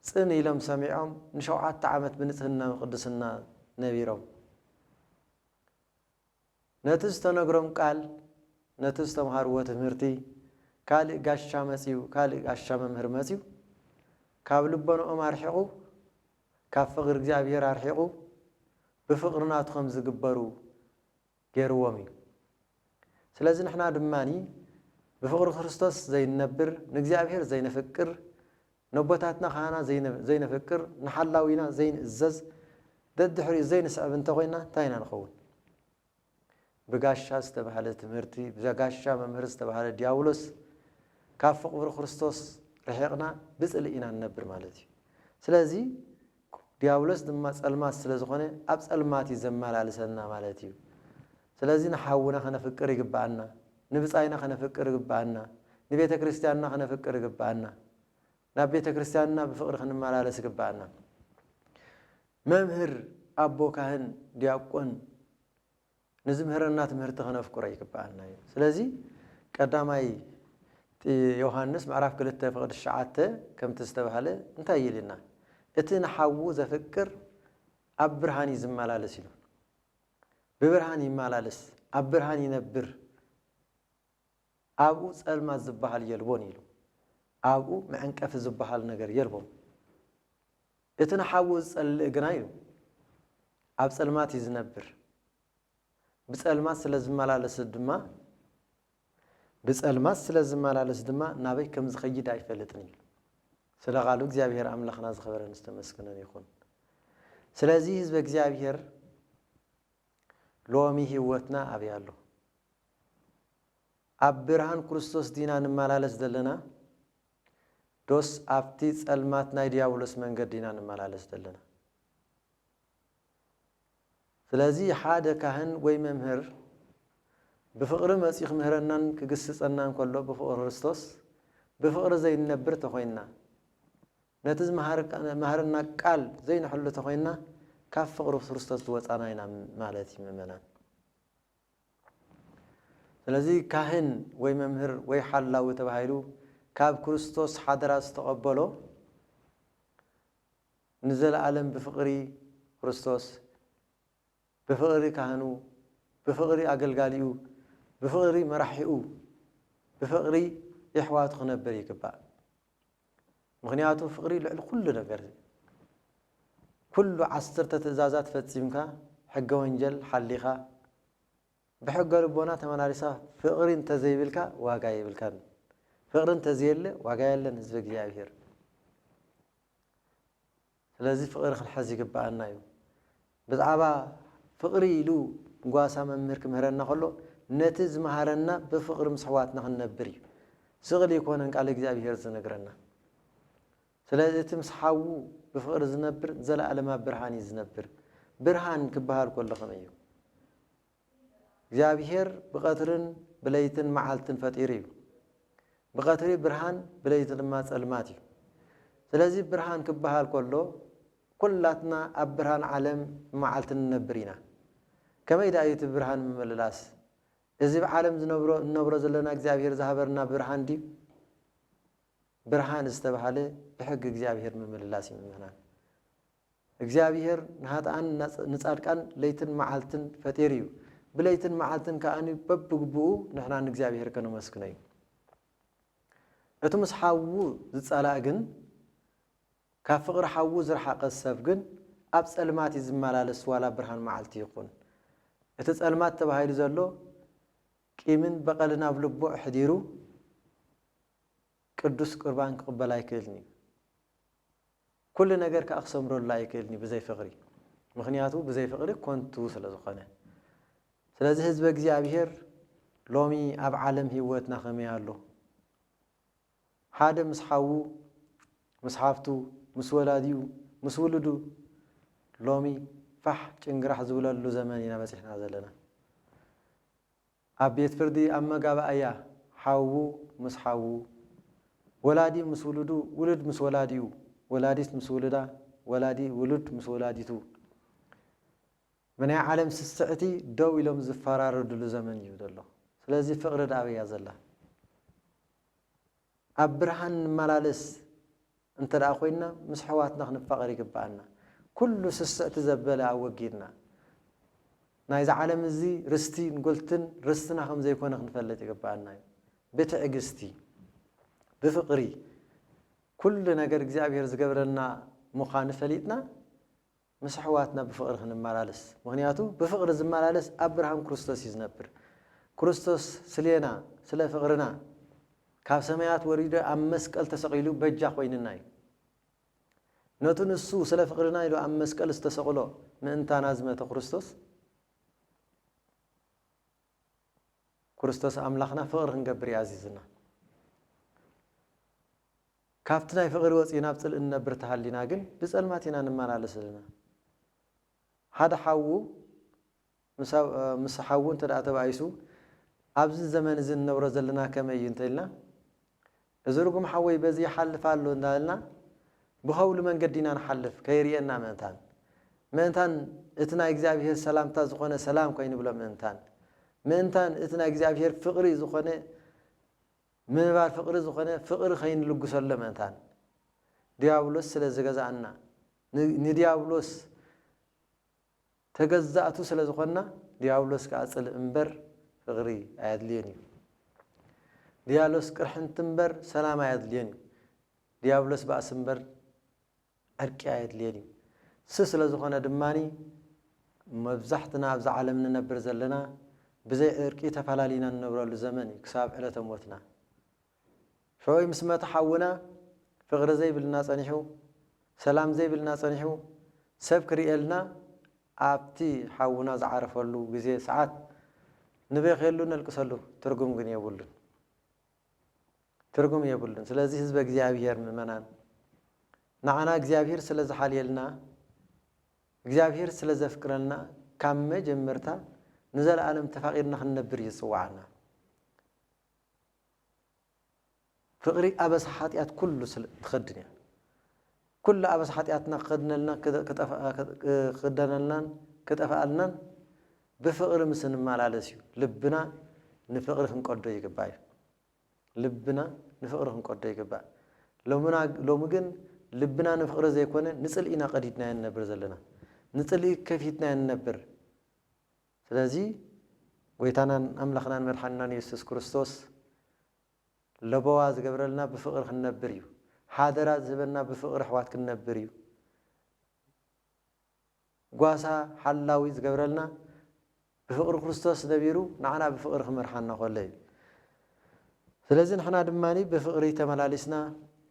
ጽን ኢሎም ሰሚዖም ንሸውዓተ ዓመት ብንጽህና ቅድስና ነቢሮም። ነቲ ዝተነግሮም ቃል፣ ነቲ ዝተምሃርዎ ትምህርቲ ካልእ ጋሻ መጺኡ፣ ካልእ ጋሻ መምህር መጺኡ ካብ ልቦንኦም ኣርሒቑ፣ ካብ ፍቕሪ እግዚኣብሔር ኣርሒቑ፣ ብፍቕሪ ናቱ ከም ዝግበሩ ገይርዎም እዩ። ስለዚ ንሕና ድማ ብፍቕሪ ክርስቶስ ዘይንነብር፣ ንእግዚኣብሔር ዘይነፍቅር፣ ነቦታትና ካህና ዘይነ-፣ ዘይነፍቅር፣ ንሓላዊና ዘይንእዘዝ፣ ደድሕሪኡ ዘይንስዕብ እንተኾይና እንታይ ኢና ንኸውን? ብጋሻ ዝተባህለ ትምህርቲ፣ ብጋሻ መምህር ዝተባህለ ዲያብሎስ ካብ ፍቕሪ ክርስቶስ ርሒቕና ብጽልኢ ኢና ንነብር ማለት እዩ። ስለዚ ዲያብሎስ ድማ ጸልማት ስለ ዝኾነ ኣብ ጸልማት እዩ ዘመላልሰና ማለት እዩ። ስለዚ ንሓውና ከነፍቅር ይግብኣና፣ ንብጻይና ከነፍቅር ይግብኣና፣ ንቤተ ክርስቲያንና ከነፍቅር ይግብኣና፣ ናብ ቤተ ክርስቲያንና ብፍቕሪ ክንመላለስ ይግብኣና። መምህር፣ ኣቦ ካህን፣ ዲያቆን ንዝምህረና ትምህርቲ ከነፍቅሮ ይግብኣና እዩ። ስለዚ ቀዳማይ ጢ-፣ ዮሃንስ ምዕራፍ ክልተ ፍቕዲ ትሽዓተ ከምቲ ዝተባህለ እንታይ ኢልና? እቲ ንሓዉ ዘፍቅር ኣብ ብርሃን እዩ ዝመላለስ ኢሉ። ብብርሃን ይመላለስ፣ ኣብ ብርሃን ይነብር፣ ኣብኡ ጸልማት ዝበሃል የልቦን ኢሉ። ኣብኡ መዐንቀፊ ዝበሃል ነገር የልቦን። እቲ ንሓዉ ዝጸልእ ግና ኢሉ ኣብ ጸልማት እዩ ዝነብር። ብጸልማት ስለ ዝመላለስ ድማ፣ ብጸልማት ስለ ዝመላለስ ድማ ናበይ ከም ዝኸይድ ኣይፈልጥን ኢሉ። ስለ ቃሉ እግዚኣብሔር ኣምላኽና ዝኸበረን ዝተመስገነን ይኹን። ስለዚ ህዝበ እግዚኣብሔር ሎሚ ህይወትና ኣበይ ኣሎ? ኣብ ብርሃን ክርስቶስ ዲና ንመላለስ ዘለና? ዶስ ኣብቲ ጸልማት ናይ ዲያብሎስ መንገዲ ኢና ንመላለስ ዘለና? ስለዚ ሓደ ካህን ወይ መምህር ብፍቕሪ መጺኡ ክምህረናን ክግስጸናን ከሎ ብፍቕሪ ክርስቶስ ብፍቕሪ ዘይንነብር ተኾይንና፣ ነቲ ዝመሃር-፣ መሃረና ቃል ዘይንሕሉ ተኾይንና ካብ ፍቕሪ ክርስቶስ ዝወጻና ኢና ማለት እዩ ምእመናን። ስለዚ ካህን ወይ መምህር ወይ ሓላዊ ተባሂሉ ካብ ክርስቶስ ሓደራ ዝተቐበሎ ንዘለኣለም ብፍቕሪ ክርስቶስ፣ ብፍቕሪ ካህኑ፣ ብፍቕሪ ኣገልጋሊኡ፣ ብፍቕሪ መራሒኡ፣ ብፍቕሪ የሕዋቱ ክነብር ይግባእ። ምኽንያቱ ፍቕሪ ልዕሊ ኩሉ ነገር እዩ። ኩሉ ዓሰርተ ትእዛዛት ፈጺምካ፣ ሕገ ወንጀል ሓሊኻ፣ ብሕገ ልቦና ተመላሊስካ ፍቕሪ እንተዘይብልካ ዋጋ የብልካን። ፍቕሪ እንተዘየለ ዋጋ የለን ህዝቢ እግዚኣብሔር። ስለዚ ፍቕሪ ክንሕዝ ይግብኣና እዩ። ብዛዕባ ፍቕሪ ኢሉ ጓሳ መምህር ክምህረና ከሎ ነቲ ዝመሃረና ብፍቕሪ ምስ ኣሕዋትና ክንነብር እዩ። ስቕል ኣይኮነን ቃል እግዚኣብሔር ዝነግረና። ስለዚ እቲ ምስ ሓዉ ብፍቕሪ ዝነብር ዘለኣለማዊ ብርሃን እዩ ዝነብር። ብርሃን ክበሃል ከሎ ከመይ እዩ? እግዚኣብሔር ብቐትርን ብለይትን መዓልትን ፈጢሩ እዩ። ብቐትሪ ብርሃን፣ ብለይቲ ድማ ጸልማት እዩ። ስለዚ ብርሃን ክበሃል ከሎ ኩላትና ኣብ ብርሃን ዓለም መዓልቲ ንነብር ኢና። ከመይ ደኣ እዩ እቲ ብርሃን ምምልላስ? እዚ ብዓለም ዝነብሮ እንነብሮ ዘለና እግዚኣብሔር ዝሃበርና ብርሃን ድዩ? ብርሃን ዝተባህለ ብሕጊ እግዚኣብሔር ምምልላስ እዩ ምእመናን። እግዚኣብሔር ንሃጥኣን ንጻድቃን ለይትን መዓልትን ፈጢሩ እዩ። ብለይትን መዓልትን ከኣ በብግቡኡ ንሕና ንእግዚኣብሔር ከነመስግኖ እዩ። እቲ ምስ ሓዉ ዝጻላእ ግን ካብ ፍቕሪ ሓዉ ዝረሓቐ ሰብ ግን ኣብ ጸልማት እዩ ዝመላለስ፣ ዋላ ብርሃን መዓልቲ ይኹን። እቲ ጸልማት ተባሂሉ ዘሎ ቂምን በቐልን ኣብ ልቡ ኣሕዲሩ ቅዱስ ቁርባን ክቕበል ኣይክእልን እዩ። ኩሉ ነገር ከኣ ክሰምረሉ ኣይክእልን እዩ ብዘይ ፍቕሪ። ምኽንያቱ ብዘይ ፍቕሪ ኮንቱ ስለ ዝኾነ። ስለዚ ህዝበ እግዚኣብሔር ሎሚ ኣብ ዓለም ህይወትና ከመይ ኣሎ? ሓደ ምስ ሓዉ፣ ምስ ሓፍቱ፣ ምስ ወላዲኡ፣ ምስ ውሉዱ ሎሚ ፋሕ ጭንግራሕ ዝብለሉ ዘመን ኢና በጺሕና ዘለና። ኣብ ቤት ፍርዲ ኣብ መጋባእያ ሓዉ ምስ ሓዉ፣ ወላዲ ምስ ውሉዱ፣ ውሉድ ምስ ወላዲኡ፣ ወላዲት ምስ ውሉዳ፣ ወላዲ ውሉድ ምስ ወላዲቱ ብናይ ዓለም ስስዕቲ ደው ኢሎም ዝፈራረድሉ ዘመን እዩ ዘሎ። ስለዚ ፍቕሪ ደኣ ኣበይ እያ ዘላ? ኣብ ብርሃን ንመላለስ እንተ ደኣ ኮይንና ምስ ኣሕዋትና ክንፋቐር ይግብኣና። ኩሉ ስስዕቲ ዘበለ ኣወጊድና ናይዚ ዓለም እዚ ርስትን ጉልትን ርስትና ከም ዘይኮነ ክንፈልጥ ይግብኣና እዩ። ብትዕግስቲ፣ ብፍቕሪ ኩሉ ነገር እግዚኣብሔር ዝገብረልና ምዃኑ ፈሊጥና ምስ ኣሕዋትና ብፍቕሪ ክንመላለስ። ምኽንያቱ ብፍቕሪ ዝመላለስ ኣብ ብርሃን ክርስቶስ እዩ ዝነብር። ክርስቶስ ስሌና፣ ስለ ፍቕርና ካብ ሰማያት ወሪዱ ኣብ መስቀል ተሰቒሉ በጃ ኮይንና እዩ። ነቲ ንሱ ስለ ፍቕርና ኢሉ ኣብ መስቀል ዝተሰቕሎ ምእንታና ዝመተ ክርስቶስ፣ ክርስቶስ ኣምላኽና ፍቕሪ ክንገብር እዩ ኣዚዝና። ካብቲ ናይ ፍቕሪ ወፂእና ኣብ ፅልኢ ንነብር ተሃሊና ግን ብፀልማት ኢና ንመላለስ ዘለና። ሓደ ሓዉ ምስ ኣብ-፣ ምስ ሓዉ እንተ ደኣ ተባኢሱ፣ ኣብዚ ዘመን እዚ እንነብሮ ዘለና ከመይ እዩ እንተ ኢልና፣ እዚ ርጉም ሓወይ በዚ ይሓልፍ ኣሎ እንዳበልና ብኸውሊ መንገዲ ኢና ንሓልፍ፣ ከይርእየና ምእንታን። ምእንታን እቲ ናይ እግዚኣብሔር ሰላምታ ዝኾነ ሰላም ከይንብሎ ምእንታን። ምእንታን እቲ ናይ እግዚኣብሔር ፍቕሪ ዝኾነ ምንባር ፍቕሪ ዝኾነ ፍቕሪ ከይንልግሰሎ ምእንታን። ዲያብሎስ ስለ ዝገዝኣና፣ ን-፣ ንዲያብሎስ ተገዛእቱ ስለ ዝኾንና፣ ዲያብሎስ ከኣ ጽልኢ እምበር ፍቕሪ ኣየድልዮን እዩ። ዲያብሎስ ቅርሕንቲ እምበር ሰላም ኣየድልዮን እዩ። ዲያብሎስ ባእሲ እምበር ዕርቂ ኣየድልዮን እዩ። እሱ ስለ ዝኾነ ድማኒ፣ መብዛሕትና ኣብዛ ዓለም ንነብር ዘለና ብዘይ ዕርቂ ተፈላሊና ንነብረሉ ዘመን እዩ፣ ክሳብ ዕለተ ሞትና። ሽዑ ምስ መተ ሓውና ፍቕሪ ዘይብልና ጸኒሑ፣ ሰላም ዘይብልና ጸኒሑ፣ ሰብ ክርእየልና ኣብቲ ሓውና ዝዓረፈሉ ግዜ ሰዓት ንበኽየሉ፣ ነልቅሰሉ፣ ትርጉም ግን የብሉን። ትርጉም የብሉን። ስለዚ ህዝበ እግዚኣብሔር ምእመናን፣ ንዓና እግዚኣብሔር ስለ ዝሓልየልና፣ እግዚኣብሔር ስለ ዘፍቅረልና፣ ካብ መጀመርታ ንዘለኣለም ተፋቒርና ክንነብር እዩ ዝጽውዓና። ፍቕሪ ኣበሳ ሓጢኣት ኩሉ ስለ ትኸድን እያ። ኩሉ ኣበሳ ሓጢኣትና ክኸድነልና፣ ክጠ-፣ ክጠፍ-፣ ክኸደነልናን ክጠፍኣልናን ብፍቕሪ ምስ እንመላለስ እዩ። ልብና ንፍቕሪ ክንቀዶ ይግባእ እዩ። ልብና ንፍቕሪ ክንቀዶ ይግባእ። ሎምና-፣ ሎሚ ግን ልብና ንፍቕሪ ዘይኮነ ንጽልኢና ቀዲድናዮ ንነብር ዘለና። ንጽልኢ ከፊትናዮ ንነብር። ስለዚ ጎይታናን ኣምላኽናን መድሓንናን የሱስ ክርስቶስ ለበዋ ዝገብረልና ብፍቕሪ ክንነብር እዩ። ሓደራ ዝህበና ብፍቕሪ ኣሕዋት ክንነብር እዩ። ጓሳ ሓላዊ ዝገብረልና ብፍቕሪ ክርስቶስ ነቢሩ ንዓና ብፍቕሪ ክመርሓና ከሎ እዩ። ስለዚ ንሕና ድማ ብፍቕሪ ተመላሊስና፣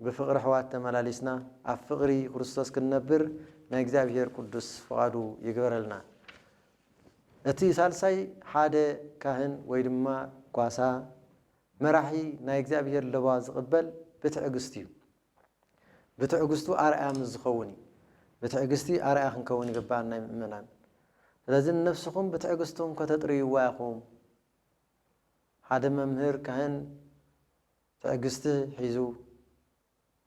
ብፍቕሪ ኣሕዋት ተመላሊስና፣ ኣብ ፍቕሪ ክርስቶስ ክንነብር ናይ እግዚኣብሔር ቅዱስ ፍቓዱ ይግበረልና። እቲ ሳልሳይ ሓደ ካህን ወይ ድማ ጓሳ መራሒ ናይ እግዚኣብሔር ለበዋ ዝቕበል ብትዕግስቲ እዩ። ብትዕግስቱ ኣርኣያ ምስ ዝኸውን እዩ። ብትዕግስቲ ኣርኣያ ክንከውን ይግባኣና ምእመናን። ስለዚ ንነፍስኹም ብትዕግስቱም ከተጥርይዋ ኢኹም። ሓደ መምህር ካህን ትዕግስቲ ሒዙ፣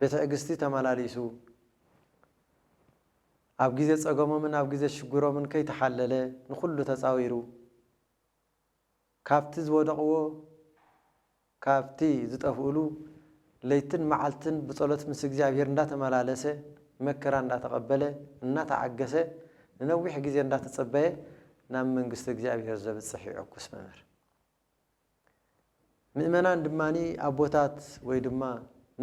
ብትዕግስቲ ተመላሊሱ፣ ኣብ ግዜ ጸገሞምን ኣብ ግዜ ሽግሮምን ከይተሓለለ ንኹሉ ተጻዊሩ፣ ካብቲ ዝወደቕዎ፣ ካብቲ ዝጠፍእሉ ለይትን መዓልትን ብጸሎት ምስ እግዚኣብሔር እንዳተመላለሰ፣ መከራ እንዳተቐበለ፣ እናተዓገሰ፣ ንነዊሕ ግዜ እንዳተጸበየ ናብ መንግስቲ እግዚኣብሔር ዘብጽሕ እዩ ዕኩስ መምህር። ምእመናን ድማኒ ኣቦታት ወይ ድማ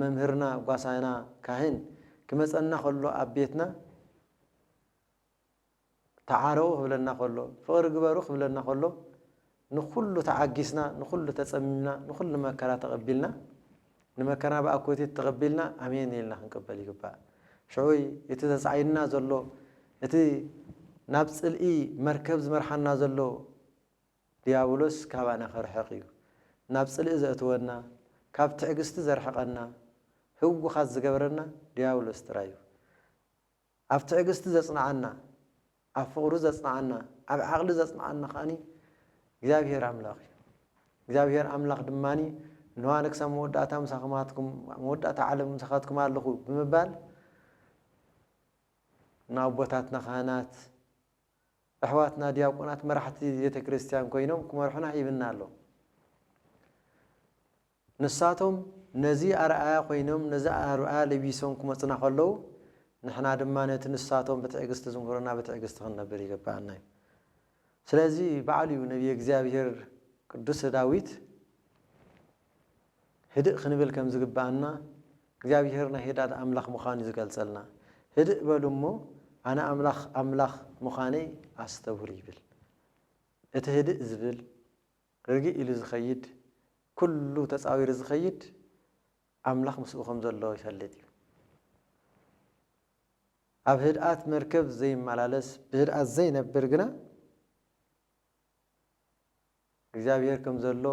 መምህርና፣ ጓሳና፣ ካህን ክመጸና ከሎ ኣብ ቤትና፣ ተዓረቑ ክብለና ከሎ፣ ፍቕሪ ግበሩ ክብለና ከሎ፣ ንኹሉ ተዓጊስና፣ ንኹሉ ተጸሚምና፣ ንኹሉ መከራ ተቐቢልና፣ ንመከራ ብኣኮቴት ተቐቢልና፣ ኣሜን ኢልና ክንቅበል ይግባእ። ሽዑይ እቲ ዘጻዒንና ዘሎ፣ እቲ ናብ ጽልኢ መርከብ ዝመርሓና ዘሎ ዲያብሎስ ካባና ክርሕቕ እዩ። ናብ ጽልኢ ዘእትወና፣ ካብ ትዕግስቲ ዘርሕቐና፣ ህውኻት ዝገብረና ዲያብሎስ ጥራይ እዩ። ኣብ ትዕግስቲ ዘጽንዓና፣ ኣብ ፍቕሩ ዘጽንዓና፣ ኣብ ዓቕሊ ዘጽንዓና ከኣኒ እግዚኣብሔር ኣምላኽ እዩ። እግዚኣብሔር ኣምላኽ ድማኒ፣ "ንዋ ክሳብ መወዳእታ ምሳኹም ኣትኩም፣ መወዳእታ ዓለም ምሳኻትኩም ኣለኹ" ብምባል፣ ንኣቦታትና ካህናት፣ ኣሕዋትና ዲያቆናት፣ መራሕቲ ቤተ ክርስቲያን ኮይኖም ክመርሑና ሂብና ኣሎ። ንሳቶም ነዚ ኣርኣያ ኮይኖም፣ ነዚ ኣርኣያ ለቢሶም ክመጹና ከለዉ፣ ንሕና ድማ ነቲ ንሳቶም ብትዕግስቲ ዝምህሩና ብትዕግስቲ ክንነብር ይግብኣና እዩ። ስለዚ በዓሉ እዩ ነቢየ እግዚኣብሔር ቅዱስ ዳዊት፣ ህድእ ክንብል ከም ዝግብኣና እግዚኣብሔር ናይ ህድኣት ኣምላኽ ምዃኑ እዩ ዝገልጸልና። "ህድእ በሉ እሞ ኣነ ኣምላኽ፣ ኣምላኽ ምዃነይ ኣስተብህሉ" ይብል። እቲ ህድእ ዝብል፣ ርግእ ኢሉ ዝኸይድ፣ ኩሉ ተጻዊሩ ዝኸይድ ኣምላኽ ምስኡ ከም ዘሎ ይፈልጥ እዩ። ኣብ ህድኣት መርከብ ዘይመላለስ፣ ብህድኣት ዘይነብር ግና እግዚኣብሔር ከም ዘሎ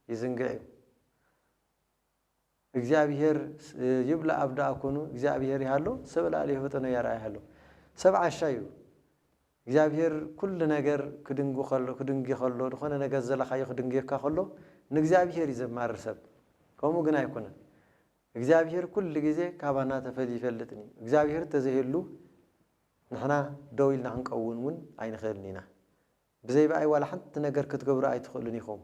ይዝንግዕ እዩ። እግዚኣብሔር ይብላ ኣብ ደኣ ኩኑ፣ እግዚኣብሔር ይሃሎ፣ ሰብ ላዕሊ ይህብጥኖ ያርኣይ ሃሎ። ሰብ ዓሻ እዩ። እግዚኣብሔር ኩሉ ነገር ክድንጉ ከሎ፣ ክድንጊ ከሎ፣ ዝኾነ ነገር ዘለኻዮ ክድንግየካ ከሎ፣ ንእግዚኣብሔር እዩ ዘማርር ሰብ። ከምኡ ግን ኣይኮነን። እግዚኣብሔር ኩሉ ግዜ ካባና ተፈልዩ ይፈልጥን እዩ። እግዚኣብሔር ተዘይህሉ ንሕና ደው ኢልና ክንቀውን እውን ኣይንኽእልን ኢና። ብዘይ ብኣይ ዋላ ሓንቲ ነገር ክትገብሩ ኣይትኽእሉን ኢኹም።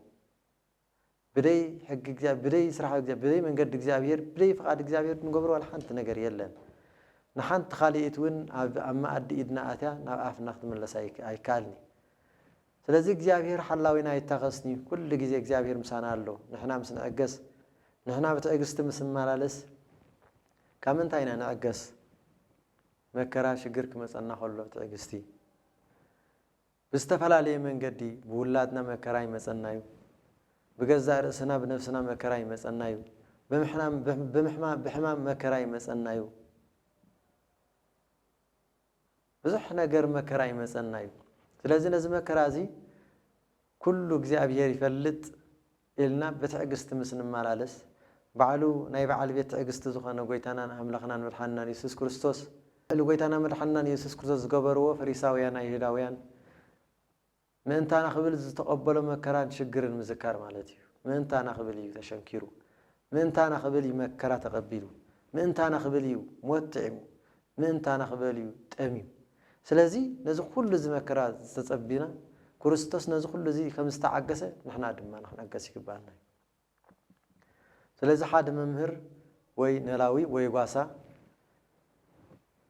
ብደይ ሕጊ እግዚኣብ-፣ ብደይ ስራሕ እግዚኣብ-፣ ብደይ መንገዲ እግዚኣብሔር፣ ብደይ ፍቓድ እግዚኣብሔር ንገብሮ ዋላ ሓንቲ ነገር የለን። ንሓንቲ ካልኢት እውን ኣብ፣ ኣብ መኣዲ ኢድና ኣትያ ናብ ኣፍና ክትምለስ ኣይክ-፣ ኣይከኣልን እዩ። ስለዚ እግዚኣብሔር ሓላዊና ኣይታኸስን እዩ። ኩሉ ግዜ እግዚኣብሔር ምሳና ኣሎ። ንሕና ምስ ንዕገስ፣ ንሕና ብትዕግስቲ ምስ ንመላለስ፣ ካብ ምንታይ ኢና ንዕገስ? መከራ ሽግር ክመጸና ከሎ ትዕግስቲ። ብዝተፈላለየ መንገዲ ብውላድና መከራ ይመጸና እዩ። ብገዛእ ርእስና ብነፍስና መከራ ይመጸና እዩ። ብምሕናም-፣ ብምሕማ-፣ ብሕማም መከራ ይመጸና እዩ። ብዙሕ ነገር መከራ ይመጸና እዩ። ስለዚ ነዚ መከራ እዚ ኩሉ እግዚኣብሔር ይፈልጥ ኢልና ብትዕግስቲ ምስ ንመላለስ፣ ባዕሉ ናይ በዓል ቤት ትዕግስቲ ዝኾነ ጎይታናን ኣምላኽናን መድሓንናን የሱስ ክርስቶስ፣ ልዕሊ ጎይታና መድሓንናን የሱስ ክርስቶስ ዝገበርዎ ፈሪሳውያን ኣይሁዳውያን ምእንታና ክብል ዝተቐበሎ መከራን ሽግርን ምዝካር ማለት እዩ። ምእንታና ክብል እዩ ተሸንኪሩ። ምእንታና ክብል እዩ መከራ ተቐቢሉ። ምእንታና ክብል እዩ ሞት ጥዒሙ። ምእንታና ክብል እዩ ጠምዩ። ስለዚ ነዚ ኩሉ እዚ መከራ ዝተጸቢና፣ ክርስቶስ ነዚ ኩሉ እዚ ከም ዝተዓገሰ ንሕና ድማ ንክንዕገስ ይግባኣና እዩ። ስለዚ ሓደ መምህር ወይ ነላዊ ወይ ጓሳ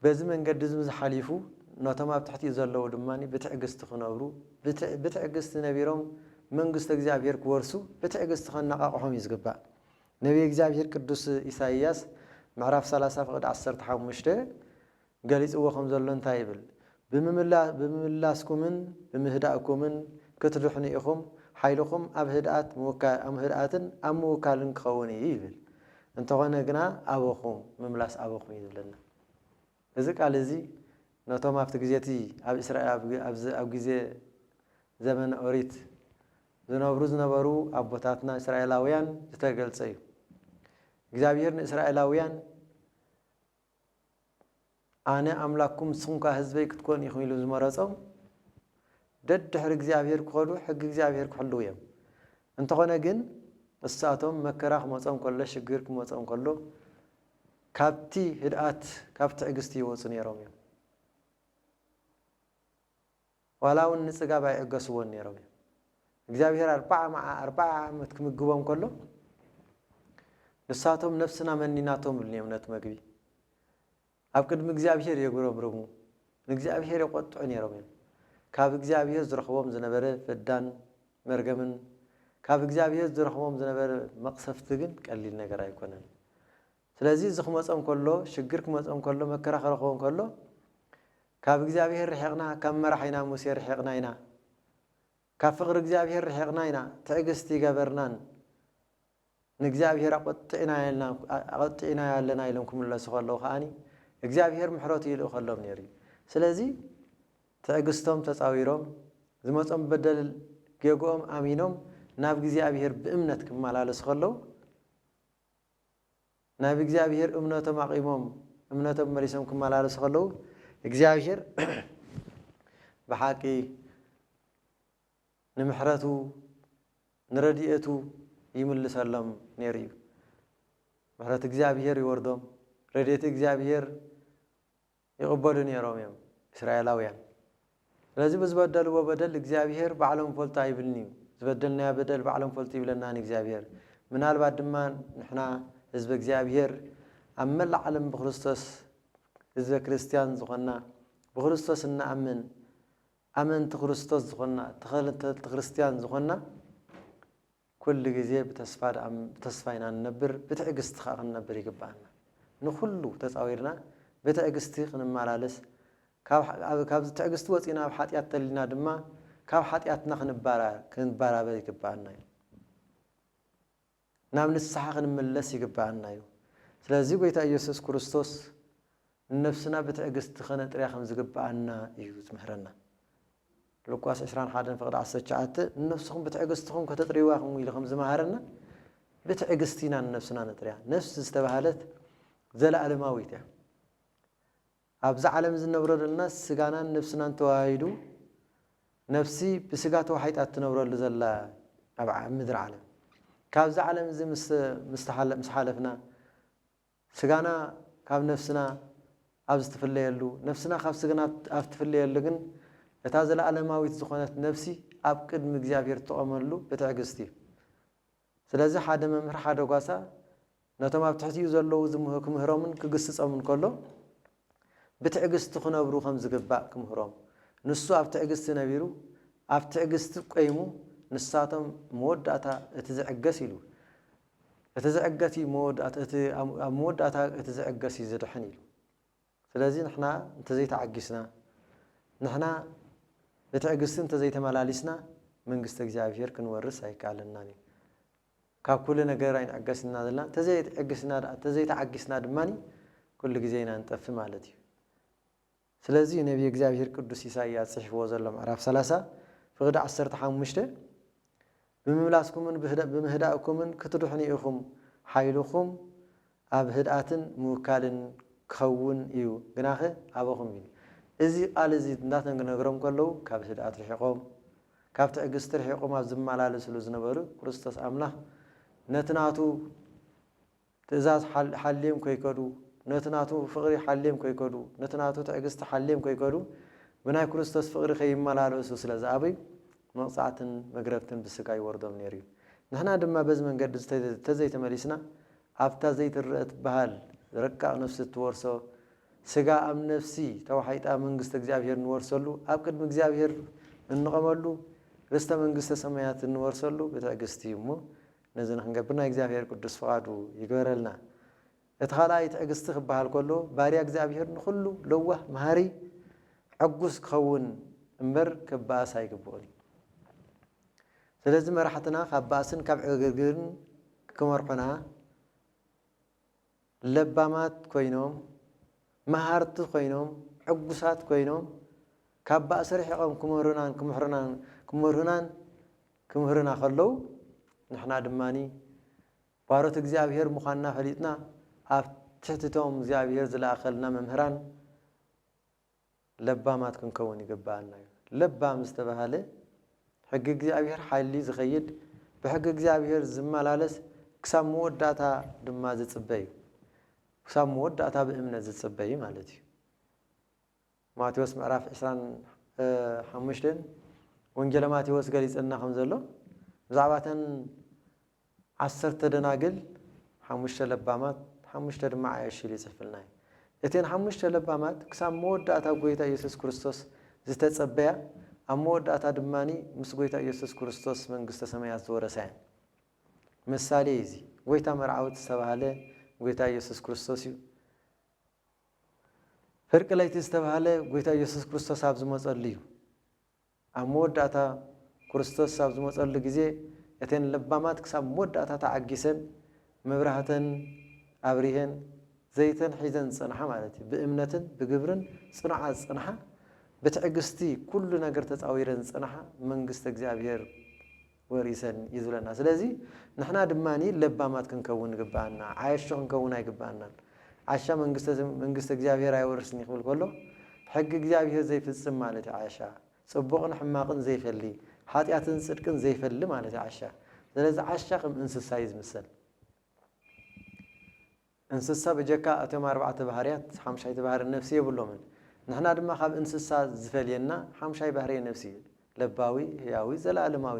በዚ መንገዲ እዚ ምስ ሓሊፉ፣ ነቶም ኣብ ትሕቲኡ ዘለዉ ድማ ብትዕግስቲ ክነብሩ፣ ብትዕ-፣ ብትዕግስቲ ነቢሮም መንግስቲ እግዚኣብሔር ክወርሱ ብትዕግስቲ ከነቓቕሖም እዩ ዝግባእ። ነቢይ እግዚኣብሔር ቅዱስ ኢሳይያስ ምዕራፍ ሰላሳ ፍቕዲ ዓሰርተ ሓሙሽተ ገሊጽዎ ከም ዘሎ እንታይ ይብል? ብምምላ-፣ ብምምላስኩምን ብምህዳእኩምን ክትድሕኑ ኢኹም፣ ሓይልኹም ኣብ ህድኣት ምውካ-፣ ኣብ ህድኣትን ኣብ ምውካልን ክኸውን እዩ ይብል። እንተኾነ ግና ኣበኹም፣ ምምላስ ኣበኹም እዩ ዝብለና። እዚ ቃል እዚ ነቶም ኣብቲ ግዜ እቲ ኣብ እስራኤል፣ ኣብ፣ ኣብዚ፣ ኣብ ግዜ ዘመነ ኦሪት ዝነብሩ ዝነበሩ ኣቦታትና እስራኤላውያን ዝተገልጸ እዩ። እግዚኣብሔር ንእስራኤላውያን፣ "ኣነ ኣምላክኩም፣ ንስኹም ከኣ ህዝበይ ክትኮኑ ኢኹም" ኢሉ ዝመረጾም፣ ደድሕሪ እግዚኣብሔር ክኸዱ፣ ሕጊ እግዚኣብሔር ክሕልዉ እዮም። እንተኾነ ግን፣ ንሳቶም መከራ ክመጾም ከሎ፣ ሽግር ክመጾም ከሎ፣ ካብቲ ህድኣት፣ ካብ ትዕግስቲ ይወጹ ነይሮም እዮም። ዋላ እውን ንጽጋብ ኣይዕገስዎን ነይሮም እዮም። እግዚኣብሔር ኣርባዓ መዓ-፣ ኣርባዓ ዓመት ክምግቦም ከሎ፣ ንሳቶም፣ "ነፍስና መኒናቶም" ይብሉ እዮም ነቲ መግቢ። ኣብ ቅድሚ እግዚኣብሔር የጉረምርሙ፣ ንእግዚኣብሔር የቖጥዑ ነይሮም እዮም። ካብ እግዚኣብሔር ዝረኽቦም ዝነበረ ፍዳን መርገምን፣ ካብ እግዚኣብሔር ዝረኽቦም ዝነበረ መቕሰፍቲ ግን ቀሊል ነገር ኣይኮነን። ስለዚ እዚ ክመጾም ከሎ፣ ሽግር ክመጾም ከሎ፣ መከራ ክረኽቦም ከሎ፣ ካብ እግዚኣብሔር ርሒቕና፣ ካብ መራሒና ሙሴ ርሒቕና ኢና፣ ካብ ፍቕሪ እግዚኣብሔር ርሒቕና ኢና፣ ትዕግስቲ ይገበርናን፣ ንእግዚኣብሔር ኣቖጢዕናዮ ኣለና፣ ኣቖጢዕናዮ ኣለና ኢሎም ክምለሱ ከለዉ ከኣኒ፣ እግዚኣብሔር ምሕረቱ ይልእኸሎም ነይሩ እዩ። ስለዚ ትዕግስቶም ተጻዊሮም፣ ዝመጾም በደል ጌግኦም ኣሚኖም፣ ናብ እግዚኣብሔር ብእምነት ክመላለሱ ከለዉ፣ ናብ እግዚኣብሔር እምነቶም ኣቒሞም፣ እምነቶም መሊሶም ክመላለሱ ከለዉ፣ እግዚኣብሔር ብሓቂ ንምሕረቱ ንረድኤቱ ይምልሰሎም ነይሩ እዩ። ምሕረት እግዚኣብሔር ይወርዶም፣ ረድኤት እግዚኣብሔር ይቕበሉ ነይሮም እዮም እስራኤላውያን። ስለዚ ብዝበደልዎ በደል እግዚኣብሔር ባዕሎም ፈልጡ ኣይብልን እዩ። ዝበደልናዮ በደል ባዕሎም ፈልጡ ይብለና ንእግዚኣብሔር። ምናልባት ድማ ንሕና ህዝቢ እግዚኣብሔር ኣብ መላእ ዓለም ብክርስቶስ ህዝበ ክርስትያን ዝኾንና፣ ብክርስቶስ እንኣምን፣ ኣመንቲ ክርስቶስ ዝኾንና፣ ተኸተልቲ ክርስትያን ዝኾንና፣ ኩሉ ግዜ ብተስፋ ደኣ፣ ብተስፋ ኢና ንነብር፣ ብትዕግስቲ ከኣ ክንነብር ይግብኣና። ንኹሉ ተጻዊርና ብትዕግስቲ ክንመላለስ፣ ካብ፣ ኣብ፣ ካብ ትዕግስቲ ወጺና ኣብ ሓጢኣት ተሊና ድማ ካብ ሓጢኣትና ክንባራ-፣ ክንበራበር ይግብኣና እዩ። ናብ ንስሓ ክንምለስ ይግብኣና እዩ። ስለዚ ጎይታ ኢየሱስ ክርስቶስ ንነፍስና ብትዕግስቲ ከነጥርያ ከም ዝግብኣና እዩ ዝምህረና። ሉቃስ ዕስራን ሓደን ፍቕዲ ዓሰርተ ትሽዓተ፣ "ንነፍስኹም ብትዕግስትኹም ከተጥርይዋ ኢኹም" ኢሉ ከም ዝመሃረና፣ ብትዕግስቲ ኢና ንነፍስና ነጥርያ። ነፍሲ ዝተባህለት ዘለኣለማዊት እያ። ኣብዚ ዓለም እዚ እንነብሮ ዘለና ስጋናን ነፍስናን ተዋሃሂዱ፣ ነፍሲ ብስጋ ተዋሒጣ እትነብረሉ ዘላ ኣብ ዓ-፣ ምድሪ ዓለም። ካብዚ ዓለም እዚ ምስ፣ ምስ ተሓለ-፣ ምስ ሓለፍና፣ ስጋና ካብ ነፍስና ኣብ ዝትፍለየሉ፣ ነፍስና ካብ ስጋና ኣብ ትፍለየሉ ግን፣ እታ ዘለኣለማዊት ዝኾነት ነፍሲ ኣብ ቅድሚ እግዚኣብሔር ትቖመሉ ብትዕግስቲ እዩ። ስለዚ ሓደ መምህር፣ ሓደ ጓሳ ነቶም ኣብ ትሕቲኡ ዘለዉ ዝምህ-፣ ክምህሮምን ክግስጾምን ከሎ፣ ብትዕግስቲ ክነብሩ ከም ዝግባእ ክምህሮም፣ ንሱ ኣብ ትዕግስቲ ነቢሩ፣ ኣብ ትዕግስቲ ቆይሙ፣ ንሳቶም መወዳእታ እቲ ዝዕገስ ኢሉ፣ እቲ ዝዕገስ እዩ መወዳእታ፣ እቲ ኣብ፣ ኣብ መወዳእታ እቲ ዝዕገስ እዩ ዝድሕን ኢሉ። ስለዚ ንሕና እንተዘይተዓጊስና፣ ንሕና ብትዕግስቲ እንተዘይተመላሊስና፣ መንግስቲ እግዚኣብሔር ክንወርስ ኣይከኣለናን እዩ። ካብ ኩሉ ነገር ኣይንዕገስና ዘለና፣ እንተዘይተዕግስና፣ እንተዘይተዓጊስና ድማ ኩሉ ግዜ ኢና ንጠፍእ ማለት እዩ። ስለዚ ነቢይ እግዚኣብሔር ቅዱስ ኢሳይያስ ጽሒፍዎ ዘሎ ምዕራፍ ሰላሳ ፍቕዲ ዓሰርተ ሓሙሽተ፣ "ብምምላስኩምን ብህዳ-፣ ብምህዳእኩምን ክትድሕኑ ኢኹም፣ ሓይልኹም ኣብ ህድኣትን ምውካልን ክኸውን እዩ፣ ግናኸ ኣበኹም" ኢሉ። እዚ ቃል እዚ እንዳተነግሮም ከለዉ፣ ካብ ህድኣት ርሒቖም፣ ካብ ትዕግስቲ ርሒቖም ኣብ ዝመላለስሉ ዝነበሩ፣ ክርስቶስ ኣምላኽ ነቲ ናቱ ትእዛዝ ሓል-፣ ሓልዮም ከይከዱ፣ ነቲ ናቱ ፍቕሪ ሓልዮም ከይከዱ፣ ነቲ ናቱ ትዕግስቲ ሓልዮም ከይከዱ፣ ብናይ ክርስቶስ ፍቕሪ ከይመላለሱ ስለ ዝኣበዩ፣ መቕጻዕትን መግረፍትን ብስጋ ይወርዶም ነይሩ እዩ። ንሕና ድማ በዚ መንገዲ እዚ ተዘ-፣ ተዘይተመሊስና፣ ኣብታ ዘይትረአ ትበሃል ረቃቕ ነፍሲ እትወርሶ ስጋ ኣብ ነፍሲ ተዋሒጣ መንግስተ እግዚኣብሔር እንወርሰሉ፣ ኣብ ቅድሚ እግዚኣብሔር እንቐመሉ፣ ርስተ መንግስተ ሰማያት እንወርሰሉ ብትዕግስቲ እዩ እሞ፣ ነዚ ንኽንገብር ናይ እግዚኣብሔር ቅዱስ ፍቓዱ ይግበረልና። እቲ ካልኣይ ትዕግስቲ ክበሃል ከሎ፣ ባርያ እግዚኣብሔር ንኹሉ ለዋህ፣ መሃሪ፣ ዕጉስ ክኸውን እምበር ክበኣስ ኣይግብኦን እዩ። ስለዚ መራሕትና ካብ ባእስን ካብ ዕግርግርን ክመርሑና፣ ለባማት ኮይኖም፣ መሃርቲ ኮይኖም፣ ዕጉሳት ኮይኖም፣ ካብ ባእሲ ርሒቖም ክመሩናን ክምሕሩናን፣ ክመርሁናን ክምህሩና ከለዉ፣ ንሕና ድማኒ ባሮት እግዚኣብሔር ምዃንና ፈሊጥና፣ ኣብ ትሕቲ እቶም እግዚኣብሔር ዝለኣኸልና መምህራን ለባማት ክንከውን ይግብኣና እዩ። ለባም ዝተባህለ፣ ሕጊ እግዚኣብሔር ሓልዩ ዝኸይድ፣ ብሕጊ እግዚኣብሔር ዝመላለስ፣ ክሳብ መወዳእታ ድማ ዝጽበ እዩ። ክሳብ መወዳእታ ብእምነት ዝጽበ እዩ ማለት እዩ። ማቴዎስ ምዕራፍ ዕስራን ሓሙሽተን፣ ወንጌለ ማቴዎስ ገሊጸልና ከም ዘሎ፣ ብዛዕባ እተን ዓሰርተ ደናግል፣ ሓሙሽተ ለባማት፣ ሓሙሽተ ድማ ዓያሹ ኢሉ ይጽሕፍልና እዩ። እተን ሓሙሽተ ለባማት ክሳብ መወዳእታ ጎይታ ኢየሱስ ክርስቶስ ዝተጸበያ፣ ኣብ መወዳእታ ድማኒ ምስ ጎይታ ኢየሱስ ክርስቶስ መንግስተ ሰማያት ዝወረሳ እየን። ምሳሌ እዩ እዚ። ጎይታ መርዓውቲ ዝተባህለ ጎይታ ኢየሱስ ክርስቶስ እዩ። ፍርቂ ለይቲ ዝተባህለ ጎይታ ኢየሱስ ክርስቶስ ኣብ ዝመጸሉ እዩ። ኣብ መወዳእታ ክርስቶስ ኣብ ዝመጸሉ ግዜ፣ እተን ለባማት ክሳብ መወዳእታ ተዓጊሰን፣ መብራህተን ኣብሪሀን፣ ዘይተን ሒዘን ዝጸንሓ ማለት እዩ። ብእምነትን ብግብርን ጽኑዓት ዝጸንሓ፣ ብትዕግስቲ ኩሉ ነገር ተጻዊረን ዝጸንሓ፣ መንግስቲ እግዚኣብሔር ወሪሰን እዩ ዝብለና። ስለዚ ንሕና ድማኒ ለባማት ክንከውን ይግብኣና፣ ዓያሹ ክንከውን ኣይግብኣናን። ዓሻ መንግስተ፣ መንግስቲ እግዚኣብሔር ኣይወርስን እዩ ክብል ከሎ፣ ሕጊ እግዚኣብሔር ዘይፍጽም ማለት እዩ ዓሻ። ጽቡቕን ሕማቕን ዘይፈሊ፣ ሓጢኣትን ጽድቅን ዘይፈሊ ማለት እዩ ዓሻ። ስለዚ ዓሻ ከም እንስሳ እዩ ዝምሰል። እንስሳ ብጀካ እቶም ኣርባዕተ ባህርያት፣ ሓምሻይቲ ባህሪ ነፍሲ የብሎምን። ንሕና ድማ ካብ እንስሳ ዝፈልየና ሓምሻይ ባህሪ ነፍሲ እዩ። ለባዊ፣ ህያዊ፣ ዘለኣለማዊ።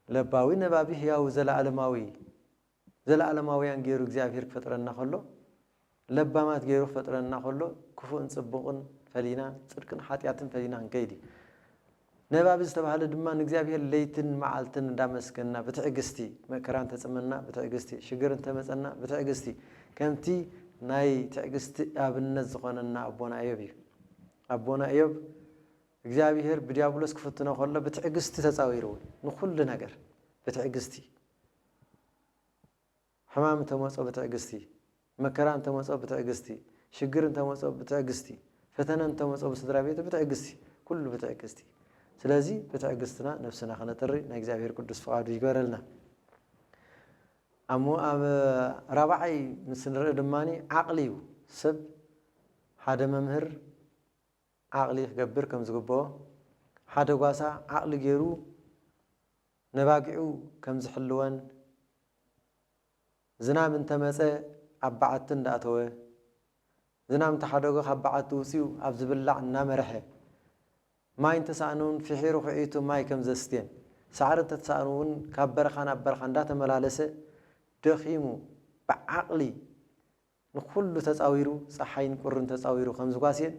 ለባዊ፣ ነባቢ፣ ህያዊ፣ ዘለኣለማዊ። ዘለኣለማውያን ገይሩ እግዚኣብሔር ክፈጥረና ከሎ፣ ለባማት ገይሩ ክፈጥረና ከሎ፣ ክፉእን ጽቡቕን ፈሊና፣ ጽድቅን ሓጢኣትን ፈሊና ክንከይድ እዩ። ነባቢ ዝተባህለ ድማ ንእግዚኣብሔር ለይትን መዓልትን እንዳመስገንና ብትዕግስቲ፣ መከራ እንተጽመና ብትዕግስቲ፣ ሽግር እንተመጸና ብትዕግስቲ፣ ከምቲ ናይ ትዕግስቲ ኣብነት ዝኾነና ኣቦና እዮብ እዩ። ኣቦና እዮብ እግዚኣብሔር ብዲያብሎስ ክፍትኖ ከሎ ብትዕግስቲ ተጻዊሩ፣ ንኹሉ ነገር ብትዕግስቲ። ሕማም እንተመጾ ብትዕግስቲ፣ መከራ እንተመጾ ብትዕግስቲ፣ ሽግር እንተመጾ ብትዕግስቲ፣ ፈተነ እንተመጾ ብስድራ ቤቱ ብትዕግስቲ፣ ኩሉ ብትዕግስቲ። ስለዚ ብትዕግስትና ነብስና ከነጥሪ ናይ እግዚኣብሔር ቅዱስ ፍቓዱ ይግበረልና። እሞ ኣብ ራብዓይ ምስ ንርኢ ድማ ዓቕሊ እዩ። ሰብ ሓደ መምህር ዓቕሊ ክገብር ከም ዝግብኦ፣ ሓደ ጓሳ ዓቕሊ ገይሩ ነባጊዑ ከም ዝሕልወን፣ ዝናም እንተመጸ ኣብ በዓቲ እንዳእተወ፣ ዝናም እንተሓደጎ ካብ በዓቲ ውጺኡ ኣብ ዝብላዕ እናመርሐ፣ ማይ እንተሰኣኑ እውን ፍሒሩ ኺዒቱ ማይ ከም ዘስትየን፣ ሳዕሪ እንተተሰኣኑ እውን ካብ በረኻ ናብ በረኻ እንዳተመላለሰ ደኺሙ ብዓቕሊ ንኹሉ ተጻዊሩ፣ ጸሓይን ቁርን ተጻዊሩ ከም ዝጓስየን፣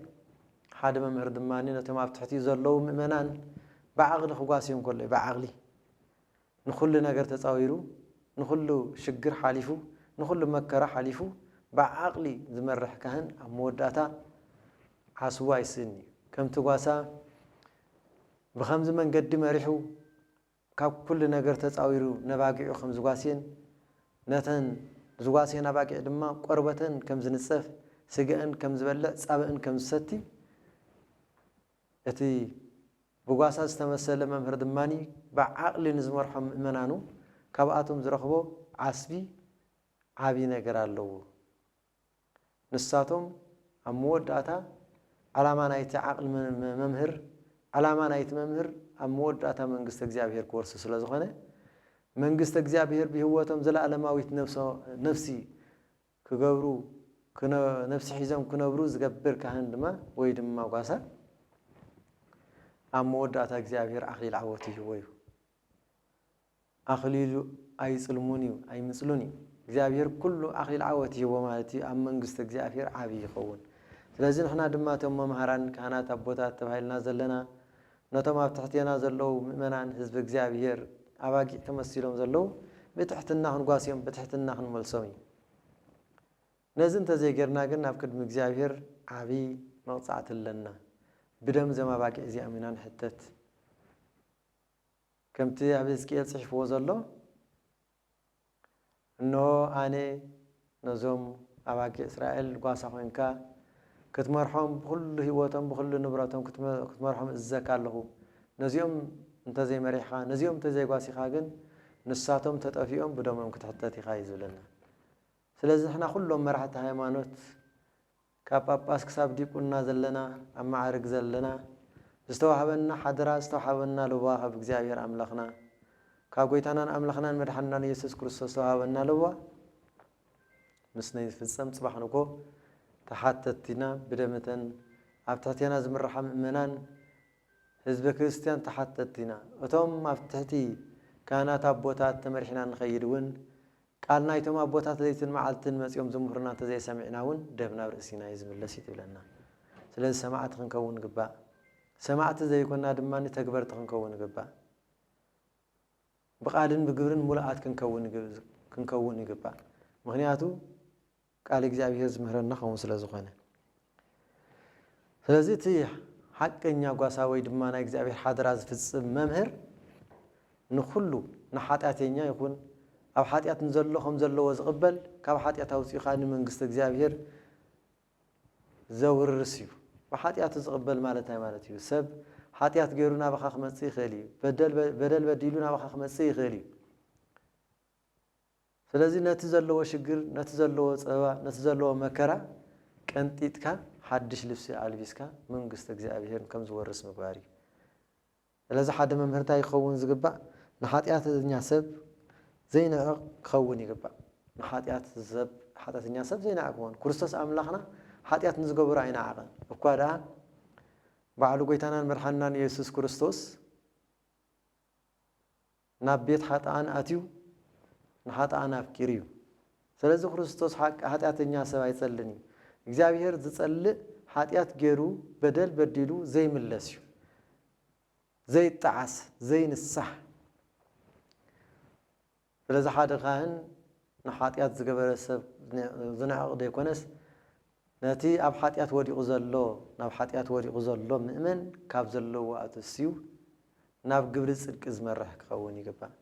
ሓደ መምህር ድማ ነቶም ኣብ ትሕቲኡ ዘለዉ ምእመናን ብዓቕሊ ክጓስዮም ከሎ እዩ። ብዓቕሊ ንኹሉ ነገር ተጻዊሩ፣ ንኹሉ ሽግር ሓሊፉ፣ ንኹሉ መከራ ሓሊፉ፣ ብዓቕሊ ዝመርሕ ካህን ኣብ መወዳእታ ዓስቡ ኣይስእን እዩ። ከምቲ ጓሳ ብኸምዚ መንገዲ መሪሑ፣ ካብ ኩሉ ነገር ተጻዊሩ ነባጊዑ ከም ዝጓስየን፣ ነተን ዝጓስየን ኣባጊዕ ድማ ቆርበተን ከም ዝንጸፍ፣ ስጋኣን ከም ዝበልዕ፣ ጻባኣን ከም ዝሰቲ፣ እቲ ብጓሳ ዝተመሰለ መምህር ድማኒ ብዓቕሊ ንዝመርሖም ምእመናኑ ካብኣቶም ዝረኽቦ ዓስቢ ዓቢ ነገር ኣለዎ። ንሳቶም ኣብ መወዳእታ ዓላማ ናይቲ ዓቕሊ መ-፣ መ-፣ መምህር፣ ዓላማ ናይቲ መምህር ኣብ መወዳእታ መንግስቲ እግዚኣብሔር ክወርሱ ስለ ዝኾነ፣ መንግስቲ እግዚኣብሔር ብህይወቶም ዘለኣለማዊት ነብሶ-፣ ነፍሲ ክገብሩ፣ ክነ-፣ ነፍሲ ሒዞም ክነብሩ ዝገብር ካህን ድማ፣ ወይ ድማ ጓሳ፣ ኣብ መወዳእታ እግዚኣብሔር ኣኽሊል ዓወት ይህቦ እዩ። ኣኽሊሉ ኣይጽልሙን እዩ፣ ኣይምጽሉን እዩ። እግዚኣብሔር ኩሉ ኣኽሊል ዓወት ይህቦ ማለት እዩ። ኣብ መንግስቲ እግዚኣብሔር ዓብዪ ይኸውን። ስለዚ ንሕና ድማ እቶም መምሃራን ካህናት ኣቦታት ተባሂልና ዘለና ነቶም ኣብ ትሕቴና ዘለዉ ምእመናን ህዝቢ እግዚኣብሔር ኣባጊዕ ተመሲሎም ዘለዉ ብትሕትና ክንጓስዮም ብትሕትና ክንመልሶም እዩ። ነዚ እንተዘይጌርና ግን ኣብ ቅድሚ እግዚኣብሔር ዓብዪ መቕጻዕቲ ኣለና። ብደም እዞም ኣባጊዕ እዚኣም ኢና ንሕተት። ከምቲ ኣብ ሕዝቅኤል ጽሒፍዎ ዘሎ፣ እንሆ ኣነ ነዞም ኣባጊዕ እስራኤል ጓሳ ኮይንካ ክትመርሖም፣ ብኹሉ ህይወቶም ብኹሉ ንብረቶም ክትመ-፣ ክትመርሖም እዝዘካ ኣለኹ። ነዚኦም እንተዘይመሪሕኻ፣ ነዚኦም እንተዘይጓሲኻ ግን ንሳቶም ተጠፊኦም ብደሞም ክትሕተት ኢኻ እዩ ዝብለና። ስለዚ ንሕና ኩሎም መራሕቲ ሃይማኖት ካብ ጳጳስ ክሳብ ዲቁና ዘለና ኣብ ማዕርግ ዘለና ዝተዋህበና ሓደራ ዝተዋህበና ልዋ ካብ እግዚኣብሔር ኣምላኽና ካብ ጎይታናን ኣምላኽናን መድሓንናን ኢየሱስ ክርስቶስ ዝተዋህበና ልዋ ምስ ናይ ፍጸም ጽባሕ ንግሆ ተሓተትቲ ኢና። ብደምተን ኣብ ትሕቴና ዝምርሓ ምእመናን ህዝበ ክርስትያን ተሓተትቲ ኢና። እቶም ኣብ ትሕቲ ካህናት ኣቦታት ተመሪሕና ንኸይድ እውን ቃል ናይቶም ኣቦታት ለይትን መዓልትን መጺኦም ዝምህሩና እንተዘይሰሚዕና እውን ደም ናብ ርእሲና እዩ ዝምለስ እዩ ትብለና። ስለዚ ሰማዕቲ ክንከውን ይግባእ። ሰማዕቲ ዘይኮና ድማ ተግበርቲ ክንከውን ይግባእ። ብቓልን ብግብርን ሙሉኣት ክንከውን ይግ-፣ ክንከውን ይግባእ። ምኽንያቱ ቃል እግዚኣብሔር ዝምህረና ከምኡ ስለ ዝኾነ። ስለዚ እቲ ሓቀኛ ጓሳ ወይ ድማ ናይ እግዚኣብሔር ሓደራ ዝፍጽም መምህር ንኹሉ ንሓጢኣተኛ ይኹን ኣብ ሓጢኣት ንዘሎ ከም ዘለዎ ዝቕበል ካብ ሓጢኣት ኣውጺኡ ኸኣ ንመንግስቲ እግዚኣብሔር ዘውርስ እዩ። ብሓጢኣቱ ዝቕበል ማለት እንታይ ማለት እዩ? ሰብ ሓጢኣት ገይሩ ናባኻ ክመጽእ ይኽእል እዩ። በደል በ-፣ በደል በዲሉ ናባኻ ክመጽእ ይኽእል እዩ። ስለዚ ነቲ ዘለዎ ሽግር፣ ነቲ ዘለዎ ጸበባ፣ ነቲ ዘለዎ መከራ ቀንጢጥካ ሓድሽ ልብሲ ኣልቢስካ መንግስቲ እግዚኣብሔር ከም ዝወርስ ምግባር እዩ። ስለዚ ሓደ መምህር እንታይ ክኸውን ዝግባእ? ንሓጢኣተኛ ሰብ ዘይንዕቕ ክኸውን ይግባእ። ንሓጢኣት ሰብ፣ ሓጢኣተኛ ሰብ ዘይንዕቕ ክኸውን። ክርስቶስ ኣምላኽና ሓጢኣት ንዝገበሩ ኣይነዓቐን። እኳ ደኣ ባዕሉ ጎይታናን መድሓንናን ኢየሱስ ክርስቶስ ናብ ቤት ሓጥኣን ኣትዩ ንሓጥኣን ኣፍቂሩ እዩ። ስለዚ ክርስቶስ ሓቂ ሓጢኣተኛ ሰብ ኣይጸልን እዩ። እግዚኣብሔር ዝጸልእ ሓጢኣት ገይሩ በደል በዲሉ ዘይምለስ እዩ። ዘይጠዓስ፣ ዘይንሳሕ። ስለዚ ሓደ ካህን ንሓጢኣት ዝገበረ ሰብ ዝንዕቕ ዘይኮነስ ነቲ ኣብ ሓጢኣት ወዲቑ ዘሎ፣ ናብ ሓጢኣት ወዲቑ ዘሎ ምእመን ካብ ዘለዎ ኣትስዩ ናብ ግብሪ ጽድቂ ዝመርሕ ክኸውን ይግባእ።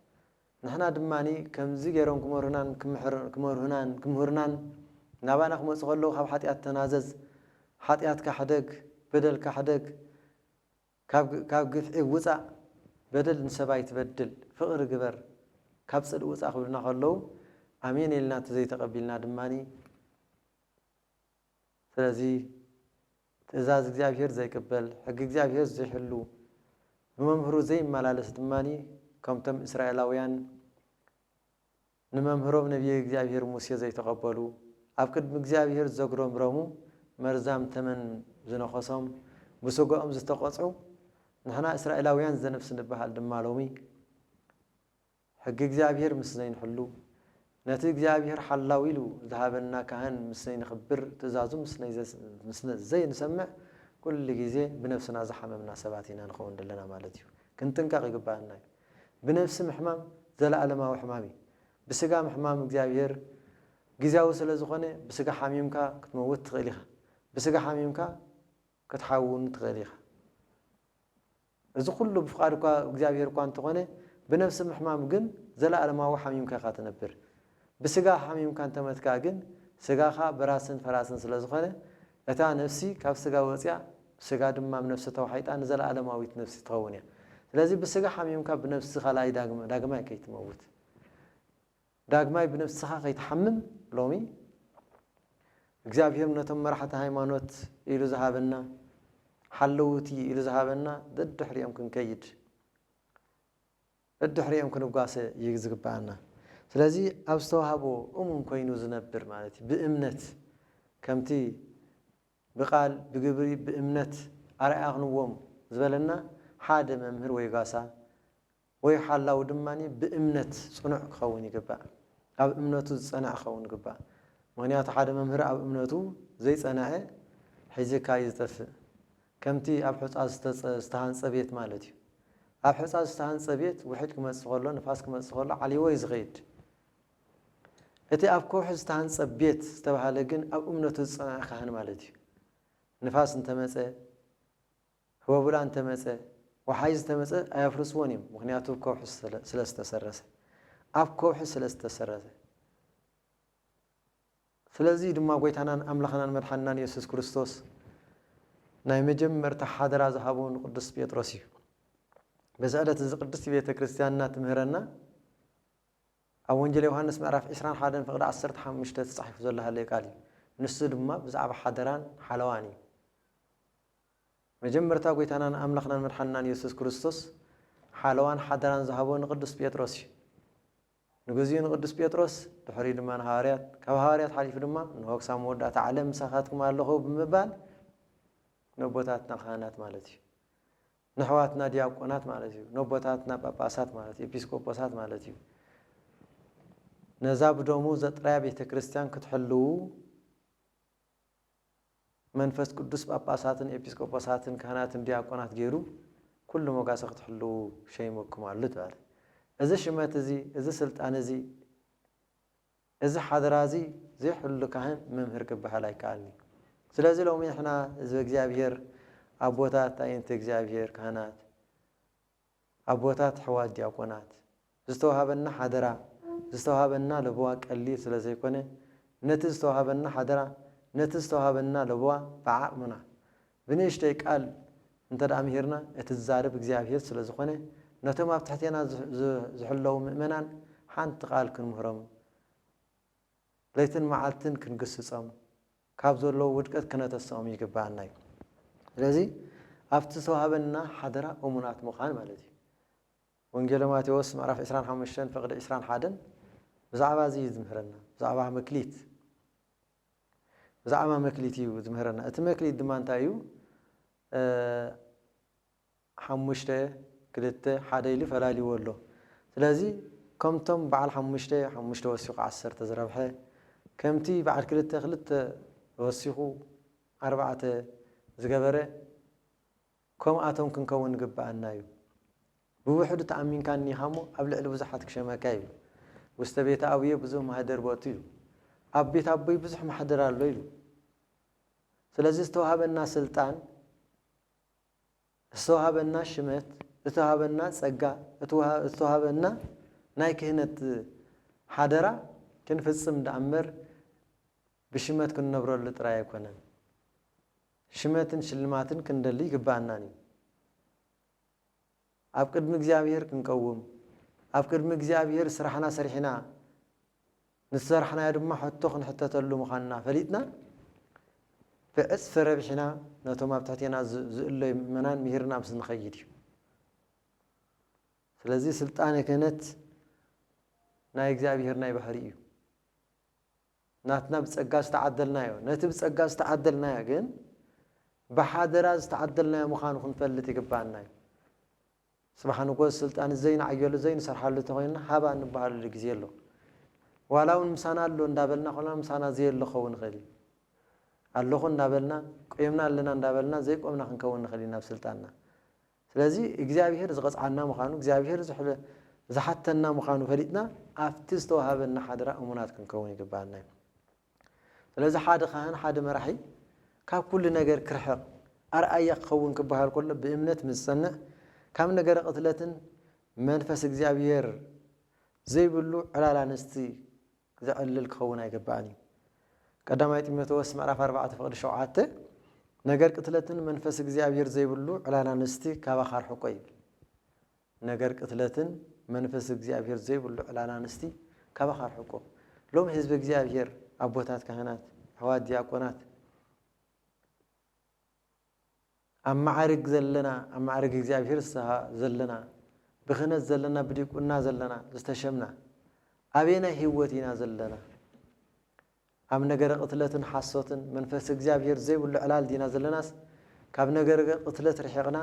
ንሕና ድማ ከምዚ ገይሮም ክመርሁናን ክምሕር-፣ ክመርሁናን ክምህሩናን ናባና ክመጹ ከለዉ ካብ ሓጢኣት ተናዘዝ፣ ሓጢኣትካ ሕደግ፣ በደልካ ሕደግ፣ ካብ ግ-፣ ካብ ግፍዒ ውጻእ፣ በደል ንሰብ ኣይትበድል፣ ፍቕሪ ግበር፣ ካብ ጽልኢ ውጻእ ክብሉና ከለዉ ኣሜን ኢልና እንተዘይተቐቢልና ድማ ስለዚ ትእዛዝ እግዚኣብሔር ዘይቅበል፣ ሕጊ እግዚኣብሔር ዘይሕሉ፣ ብመምህሩ ዘይመላለስ ድማ ከምቶም እስራኤላውያን ንመምህሮም ነቢየ እግዚኣብሔር ሙሴ ዘይተቐበሉ፣ ኣብ ቅድሚ እግዚኣብሔር ዘጉረምረሙ፣ መርዛም ተመን ዝነኸሶም፣ ብስጋኦም ዝተቐጽዑ፣ ንሕና እስራኤላውያን ዘነፍስ ንበሃል ድማ ሎሚ ሕጊ እግዚኣብሔር ምስ ዘይንሕሉ፣ ነቲ እግዚኣብሔር ሓላው ኢሉ ዝሃበና ካህን ምስ ዘይንኽብር፣ ትእዛዙ ምስ ነይዘስ-፣ ምስ ነ-፣ ዘይንሰምዕ፣ ኩሉ ግዜ ብነፍስና ዝሓመምና ሰባት ኢና ንኸውን ዘለና ማለት እዩ። ክንጥንቀቕ ይግባኣና እዩ። ብነፍሲ ምሕማም ዘለኣለማዊ ሕማም እዩ። ብስጋ ምሕማም እግዚኣብሔር ግዜያዊ ስለ ዝኾነ፣ ብስጋ ሓሚምካ ክትመውት ትኽእል ኢኻ። ብስጋ ሓሚምካ ክትሓዊ እውን ትኽእል ኢኻ። እዚ ኩሉ ብፍቓድ እኳ እግዚኣብሔር እኳ እንተኾነ፣ ብነፍሲ ምሕማም ግን ዘለኣለማዊ ሓሚምካ ኢኻ ትነብር። ብስጋ ሓሚምካ እንተመትካ ግን፣ ስጋኻ በራስን ፈራስን ስለ ዝኾነ፣ እታ ነፍሲ ካብ ስጋ ወፂኣ፣ ስጋ ድማ ኣብ ነፍሲ ተዋሒጣ ንዘለኣለማዊት ነፍሲ ትኸውን እያ። ስለዚ ብስጋ ሓሚምካ ብነፍሲ ካልኣይ ዳግም-፣ ዳግማይ ከይትመውት፣ ዳግማይ ብነፍስኻ ከይትሓምም ሎሚ እግዚኣብሔር ነቶም መራሕቲ ሃይማኖት ኢሉ ዝሃበና፣ ሓለውቲ ኢሉ ዝሃበና ደድሕሪኦም ክንከይድ፣ ደድሕሪኦም ክንጓሰ እዩ ዝግብኣና። ስለዚ ኣብ ዝተዋህቦ እሙን ኮይኑ ዝነብር ማለት እዩ። ብእምነት ከምቲ ብቃል ብግብሪ ብእምነት ኣርኣያ ክንዎም ዝበለና ሓደ መምህር ወይ ጓሳ ወይ ሓላው ድማ ብእምነት ጽኑዕ ክኸውን ይግባእ። ኣብ እምነቱ ዝጸንዐ ክኸውን ይግባእ። ምኽንያቱ ሓደ መምህር ኣብ እምነቱ ዘይጸንዐ ሒዝካ እዩ ዝጠፍእ። ከምቲ ኣብ ሑጻ ዝተጸ-፣ ዝተሃንጸ ቤት ማለት እዩ። ኣብ ሑጻ ዝተሃንጸ ቤት ውሕጅ ክመጽእ ከሎ፣ ንፋስ ክመጽእ ከሎ ዓልይዎ እዩ ዝኸይድ። እቲ ኣብ ከውሒ ዝተሃንጸ ቤት ዝተባህለ ግን ኣብ እምነቱ ዝጸንዐ ካህን ማለት እዩ። ንፋስ እንተመጸ፣ ህቦብላ እንተመጸ፣ ወሓይዝ እንተመጸ ኣየፍርስዎን እዮም። ምኽንያቱ ከውሒ ስለ-፣ ስለ ዝተሰረሰ፣ ኣብ ከውሒ ስለ ዝተሰረሰ። ስለዚ ድማ ጎይታናን ኣምላኽናን መድሓንናን የሱስ ክርስቶስ ናይ መጀመርታ ሓደራ ዝሃቦ ንቅዱስ ጴጥሮስ እዩ። በዚ ዕለት እዚ ቅድስቲ ቤተ ክርስቲያንና ትምህረና ኣብ ወንጌል ዮሃንስ ምዕራፍ ዕስራን ሓደን ፍቕዲ ዓሰርተ ሓሙሽተ ተጻሒፉ ዘሎ ሃለይ ቃል እዩ። ንሱ ድማ ብዛዕባ ሓደራን ሓለዋን እዩ። መጀመርታ ጎይታናን ኣምላኽናን መድሓንናን የሱስ ክርስቶስ ሓለዋን ሓደራን ዝሃቦ ንቅዱስ ጴጥሮስ እዩ። ንግዚኡ ንቅዱስ ጴጥሮስ፣ ድሕሪኡ ድማ ንሃዋርያት፣ ካብ ሃዋርያት ሓሊፉ ድማ ንሆ ክሳብ መወዳእታ ዓለም ምሳኻትኩም ኣለኹ ብምባል ነቦታትና ካህናት ማለት እዩ። ንኣሕዋትና ዲያቆናት ማለት እዩ። ነቦታትና ጳጳሳት ማለት እዩ፣ ኤጲስቆጶሳት ማለት እዩ። ነዛ ብደሙ ዘጥረያ ቤተ ክርስቲያን ክትሕልዉ መንፈስ ቅዱስ ጳጳሳትን ኤጲስቆጶሳትን ካህናትን ዲያቆናት ገይሩ ኩሉ መጓሰ ክትሕልዉ ሸይመኩም ኣሎ ተባለ። እዚ ሽመት እዚ፣ እዚ ስልጣን እዚ፣ እዚ ሓደራ እዚ ዘይሕሉ ካህን መምህር ክበሃል ኣይከኣልን እዩ። ስለዚ ሎሚ ንሕና ህዝቢ እግዚኣብሔር፣ ኣቦታት፣ ኣየንቲ እግዚኣብሔር፣ ካህናት፣ ኣቦታት፣ ኣሕዋት ዲያቆናት፣ ዝተዋሃበና ሓደራ፣ ዝተዋሃበና ለበዋ ቀሊል ስለ ዘይኮነ፣ ነቲ ዝተዋሃበና ሓደራ፣ ነቲ ዝተዋሃበና ለበዋ ብዓቕምና፣ ብንእሽተይ ቃል እንተ ደኣ ምሂርና፣ እቲ ዝዛረብ እግዚኣብሔር ስለ ዝኾነ፣ ነቶም ኣብ ትሕቴና ዝ-፣ ዝ-፣ ዝሕለዉ ምእመናን ሓንቲ ቃል ክንምህሮም፣ ለይትን መዓልትን ክንግስጾም፣ ካብ ዘለዉ ውድቀት ክነተስኦም ይግብኣና እዩ። ስለዚ ኣብቲ ዝተዋህበና ሓደራ እሙናት ምዃን ማለት እዩ። ወንጌለ ማቴዎስ ምዕራፍ ዕስራን ሓሙሽተን ፍቕዲ ዕስራን ሓደን ብዛዕባ እዚ እዩ ዝምህረና፣ ብዛዕባ መክሊት፣ ብዛዕባ መክሊት እዩ ዝምህረና። እቲ መክሊት ድማ እንታይ እዩ? እ፣ ሓሙሽተ፣ ክልተ፣ ሓደ ኢሉ ፈላሊዎ ኣሎ። ስለዚ ከምቶም በዓል ሓሙሽተ፣ ሓሙሽተ ወሲኹ ዓሰርተ ዝረብሐ፣ ከምቲ በዓል ክልተ፣ ክልተ ወሲኹ ኣርባዕተ ዝገበረ፣ ከምኣቶም ክንከውን ይግብኣና እዩ። ብውሕዱ ተኣሚንካ እኒኻ እሞ ኣብ ልዕሊ ብዙሓት ክሸመካ እዩ። ውስተ ቤተ ኣቡየ ብዙሕ ማህደር ቦቱ እዩ። ኣብ ቤት ኣቦይ ብዙሕ ማሕደር ኣሎ ኢሉ። ስለዚ ዝተዋሃበና ስልጣን፣ ዝተዋሃበና ሽመት፣ ዝተዋሃበና ጸጋ፣ እተዋሃ-፣ ዝተዋሃበና ናይ ክህነት ሓደራ ክንፍጽም ደኣ እምበር ብሽመት ክንነብረሉ ጥራይ ኣይኮነን። ሽመትን ሽልማትን ክንደሊ ይግብኣናን እዩ። ኣብ ቅድሚ እግዚኣብሔር ክንቀውም፣ ኣብ ቅድሚ እግዚኣብሔር ስራሕና ሰሪሕና፣ ንዝሰራሕናዮ ድማ ሕቶ ክንሕተተሉ ምዃንና ፈሊጥና፣ ብዕጽፊ ረቢሕና ነቶም ኣብ ትሕቴና ዝ-፣ ዝእለዩ ምእመናን ምሂርና ምስ ንኸይድ እዩ። ስለዚ ስልጣነ ክህነት ናይ እግዚኣብሔር ናይ ባህሪ እዩ። ናትና ብጸጋ ዝተዓደልናዮ፣ ነቲ ብጸጋ ዝተዓደልናዮ ግን ብሓደራ ዝተዓደልናዮ ምዃኑ ክንፈልጥ ይግብኣና እዩ። ጽባሕ ንጎስ ስልጣን ዘይንዓየሉ ዘይንሰርሓሉ እንተኾይንና ሃባ እንበሃለሉ ግዜ ኣሎ። ዋላ እውን ምሳና ኣሎ እንዳበልና ኮና ምሳና ዘየሎ ክኸውን ይኽእል እዩ። ኣለኹ እንዳበልና፣ ቆይምና ኣለና እንዳበልና ዘይቆምና ክንከውን ንኽእል ኢና ኣብ ስልጣንና። ስለዚ እግዚኣብሔር ዝቐጽዓና ምዃኑ፣ እግዚኣብሔር ዝሕለ-፣ ዝሓተና ምዃኑ ፈሊጥና ኣብቲ ዝተዋሃበና ሓደራ እሙናት ክንከውን ይግብኣና እዩ። ስለዚ ሓደ ካህን፣ ሓደ መራሒ ካብ ኩሉ ነገር ክርሕቕ፣ ኣርኣያ ክኸውን ክበሃል ከሎ ብእምነት ምስ ዝጸንዕ፣ ካብ ነገረ ቅትለትን መንፈስ እግዚኣብሔር ዘይብሉ ዕላል ኣንስቲ ዘዕልል ክኸውን ኣይግባእን እዩ። ቀዳማይ ጢሞቴዎስ ምዕራፍ ኣርባዕተ ፍቕዲ ሸውዓተ፣ ነገር ቅትለትን መንፈስ እግዚኣብሔር ዘይብሉ ዕላል ኣንስቲ ካባኻ ኣርሕቆ ይብል። ነገር ቅትለትን መንፈስ እግዚኣብሔር ዘይብሉ ዕላል ኣንስቲ ካባኻ ኣርሕቆ። ሎም ህዝቢ እግዚኣብሔር፣ ኣቦታት ካህናት፣ ኣሕዋት ዲያቆናት፣ ኣብ ማዕርግ ዘለና፣ ኣብ ማዕርግ እግዚኣብሔር ዝተሃ-፣ ዘለና፣ ብክህነት ዘለና፣ ብዲቁና ዘለና፣ ዝተሸምና፣ ኣበየናይ ህይወት ኢና ዘለና? ኣብ ነገረ ቅትለትን ሓሶትን፣ መንፈስ እግዚኣብሔር ዘይብሉ ዕላል ዲና ዘለናስ፣ ካብ ነገረ ቅትለት ርሒቕና፣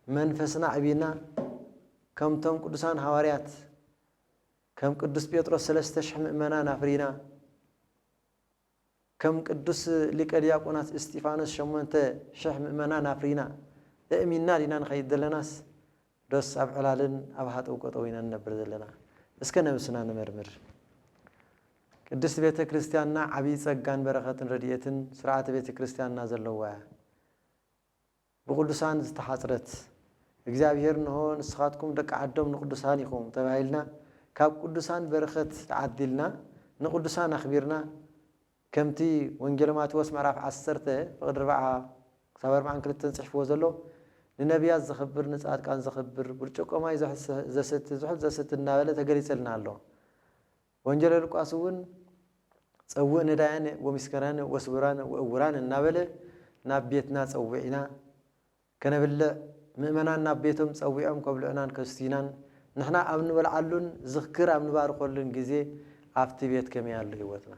መንፈስና ኣዕቢና፣ ከምቶም ቅዱሳን ሃዋርያት ከም ቅዱስ ጴጥሮስ ሰለስተ ሽሕ ምእመናን ኣፍሪና። ከም ቅዱስ ሊቀ ዲያቆናት እስጢፋኖስ ሸሞንተ ሽሕ ምእመናን ኣፍሪና። እእሚና ዲና ንኸይድ ዘለናስ፣ ዶስ ኣብ ዕላልን ኣብ ሃጠው ቀጠው ኢና ንነብር ዘለና? እስከ ነብስና ንመርምር። ቅድስት ቤተ ክርስቲያንና ዓብዪ ጸጋን በረኸትን ረድኤትን ስርዓተ ቤተ ክርስቲያንና ዘለዋ እያ። ብቅዱሳን ዝተሓጽረት፣ እግዚኣብሔር እንሆ ንስኻትኩም ደቂ ዓዶም ንቅዱሳን ኢኹም ተባሂልና፣ ካብ ቅዱሳን በረኸት ተዓዲልና፣ ንቅዱሳን ኣኽቢርና፣ ከምቲ ወንጌል ማቴዎስ ምዕራፍ ዓሰርተ ፍቕዲ ኣርብዓ ክሳብ ኣርብዓን ክልተን ጽሕፍዎ ዘሎ፣ ንነቢያት ዘኽብር፣ ንጻድቃን ዘኽብር፣ ብርጭቆ ማይ ዘሕስ-፣ ዘስቲ፣ ዝሑል ዘስቲ እናበለ ተገሊጸልና ኣሎ። ወንጌለ ሉቃስ እውን፣ "ጸውእ ነዳያን ወምስኪናን ወስውራን ወእውራን" እናበለ ናብ ቤትና ጸዊዕና ከነብልዕ፣ ምእመናን ናብ ቤቶም ጸዊዖም ከብልዑናን ከስትዩናን፣ ንሕና ኣብ ንበልዓሉን ዝኽር ኣብ ንባርኸሉን ግዜ ኣብቲ ቤት ከመይ ኣሎ ህይወትና?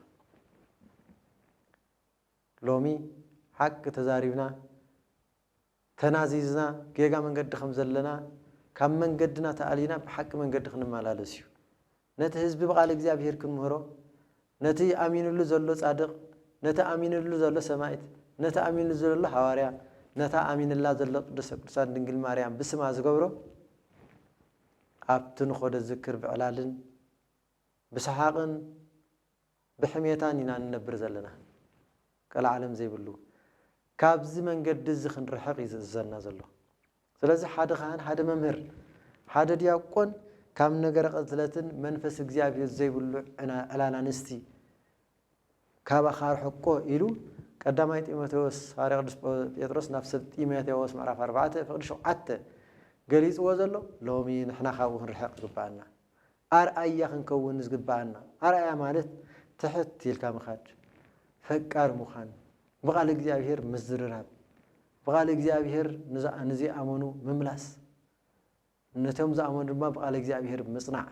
ሎሚ ሓቂ ተዛሪብና፣ ተናዚዝና፣ ጌጋ መንገዲ ከም ዘለና፣ ካብ መንገድና ተኣሊና ብሓቂ መንገዲ ክንመላለስ እዩ። ነቲ ህዝቢ ብቓል እግዚኣብሔር ክንምህሮ፣ ነቲ ኣሚንሉ ዘሎ ጻድቕ፣ ነቲ ኣሚንሉ ዘሎ ሰማዕት፣ ነቲ ኣሚንሉ ዘሎ ሃዋርያ፣ ነታ ኣሚንላ ዘሎ ቅድስተ ቅዱሳን ድንግል ማርያም ብስማ ዝገብሮ፣ ኣብቲ ንኾዶ ዝክር ብዕላልን ብሰሓቕን ብሕሜታን ኢና ንነብር ዘለና። ቀልዓለም ዘይብሉ። ካብዚ መንገዲ እዚ ክንርሕቕ እዩ ዝእዘና ዘሎ። ስለዚ ሓደ ካህን፣ ሓደ መምህር፣ ሓደ ዲያቆን ካብ ነገረ ቅትለትን መንፈስ እግዚኣብሔር ዘይብሉ ዕና-፣ ዕላል ኣንስቲ ካባኻ ኣርሕቆ ኢሉ ቀዳማይ ጢሞቴዎስ፣ ሃዋርያ ቅዱስ ጴ-፣ ጴጥሮስ ናብ ሰብ ጢሞቴዎስ ምዕራፍ ኣርባዕተ ፍቕዲ ሸውዓተ ገሊጽዎ ዘሎ፣ ሎሚ ንሕና ካብኡ ክንርሕቕ ይግብኣና። ኣርኣያ ክንከውን ዝግብኣና። ኣርኣያ ማለት ትሕት ኢልካ ምኻድ፣ ፈቃር ምዃን፣ ብቓል እግዚኣብሔር ምዝርራብ፣ ብቓል እግዚኣብሔር ንዝኣ-፣ ንዘይኣመኑ ምምላስ፣ ነቶም ዝኣመኑ ድማ ብቓል እግዚኣብሔር ምጽናዕ።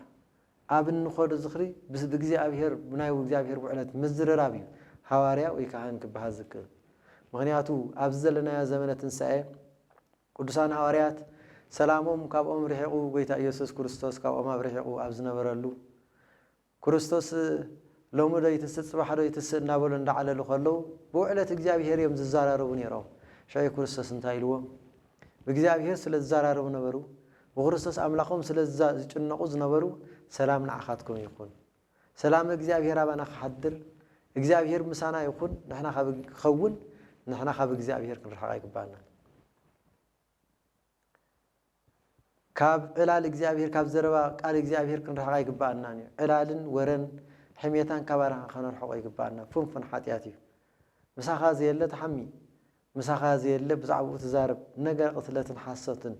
ኣብ እንኸዶ ዝኽሪ ብስ-፣ ብእግዚኣብሔር፣ ብናይ እግዚኣብሔር ውዕለት ምዝርራብ እዩ ሃዋርያ ወይ ካህን ክበሃል ዝክእል። ምኽንያቱ ኣብዚ ዘለናዮ ዘመነ ትንሳኤ ቅዱሳን ሃዋርያት ሰላሞም ካብኦም ርሒቑ፣ ጎይታ ኢየሱስ ክርስቶስ ካብኦም ኣብ ርሒቑ ኣብ ዝነበረሉ፣ ክርስቶስ ሎሚ ዶ ይትስእ ጽባሕ ዶ ይትስእ እናበሉ እንዳዓለሉ ከለዉ፣ ብውዕለት እግዚኣብሔር እዮም ዝዘራረቡ ነይሮም። ሽዑ ክርስቶስ እንታይ ኢልዎም? ብእግዚኣብሔር ስለ ዝዘራረቡ ነበሩ፣ ብክርስቶስ ኣምላኾም ስለ ዝዛ-፣ ዝጭነቑ ዝነበሩ፣ ሰላም ንዓኻትኩም ይኹን። ሰላም እግዚኣብሔር ኣባና ክሓድር፣ እግዚኣብሔር ምሳና ይኹን፣ ንሕና ካብ ክኸውን፣ ንሕና ካብ እግዚኣብሔር ክንርሕቕ ኣይግባኣናን። ካብ ዕላል እግዚኣብሔር፣ ካብ ዘረባ ቃል እግዚኣብሔር ክንርሕቕ ኣይግባኣናን እዩ። ዕላልን ወረን ሕሜታን ካባና ከነርሕቖ ይግባኣና። ፍንፉን ሓጢኣት እዩ። ምሳኻ ዘየለ ትሓሚ፣ ምሳኻ ዘየለ ብዛዕባኡ ትዛረብ፣ ነገር ቅትለትን ሓሶትን፣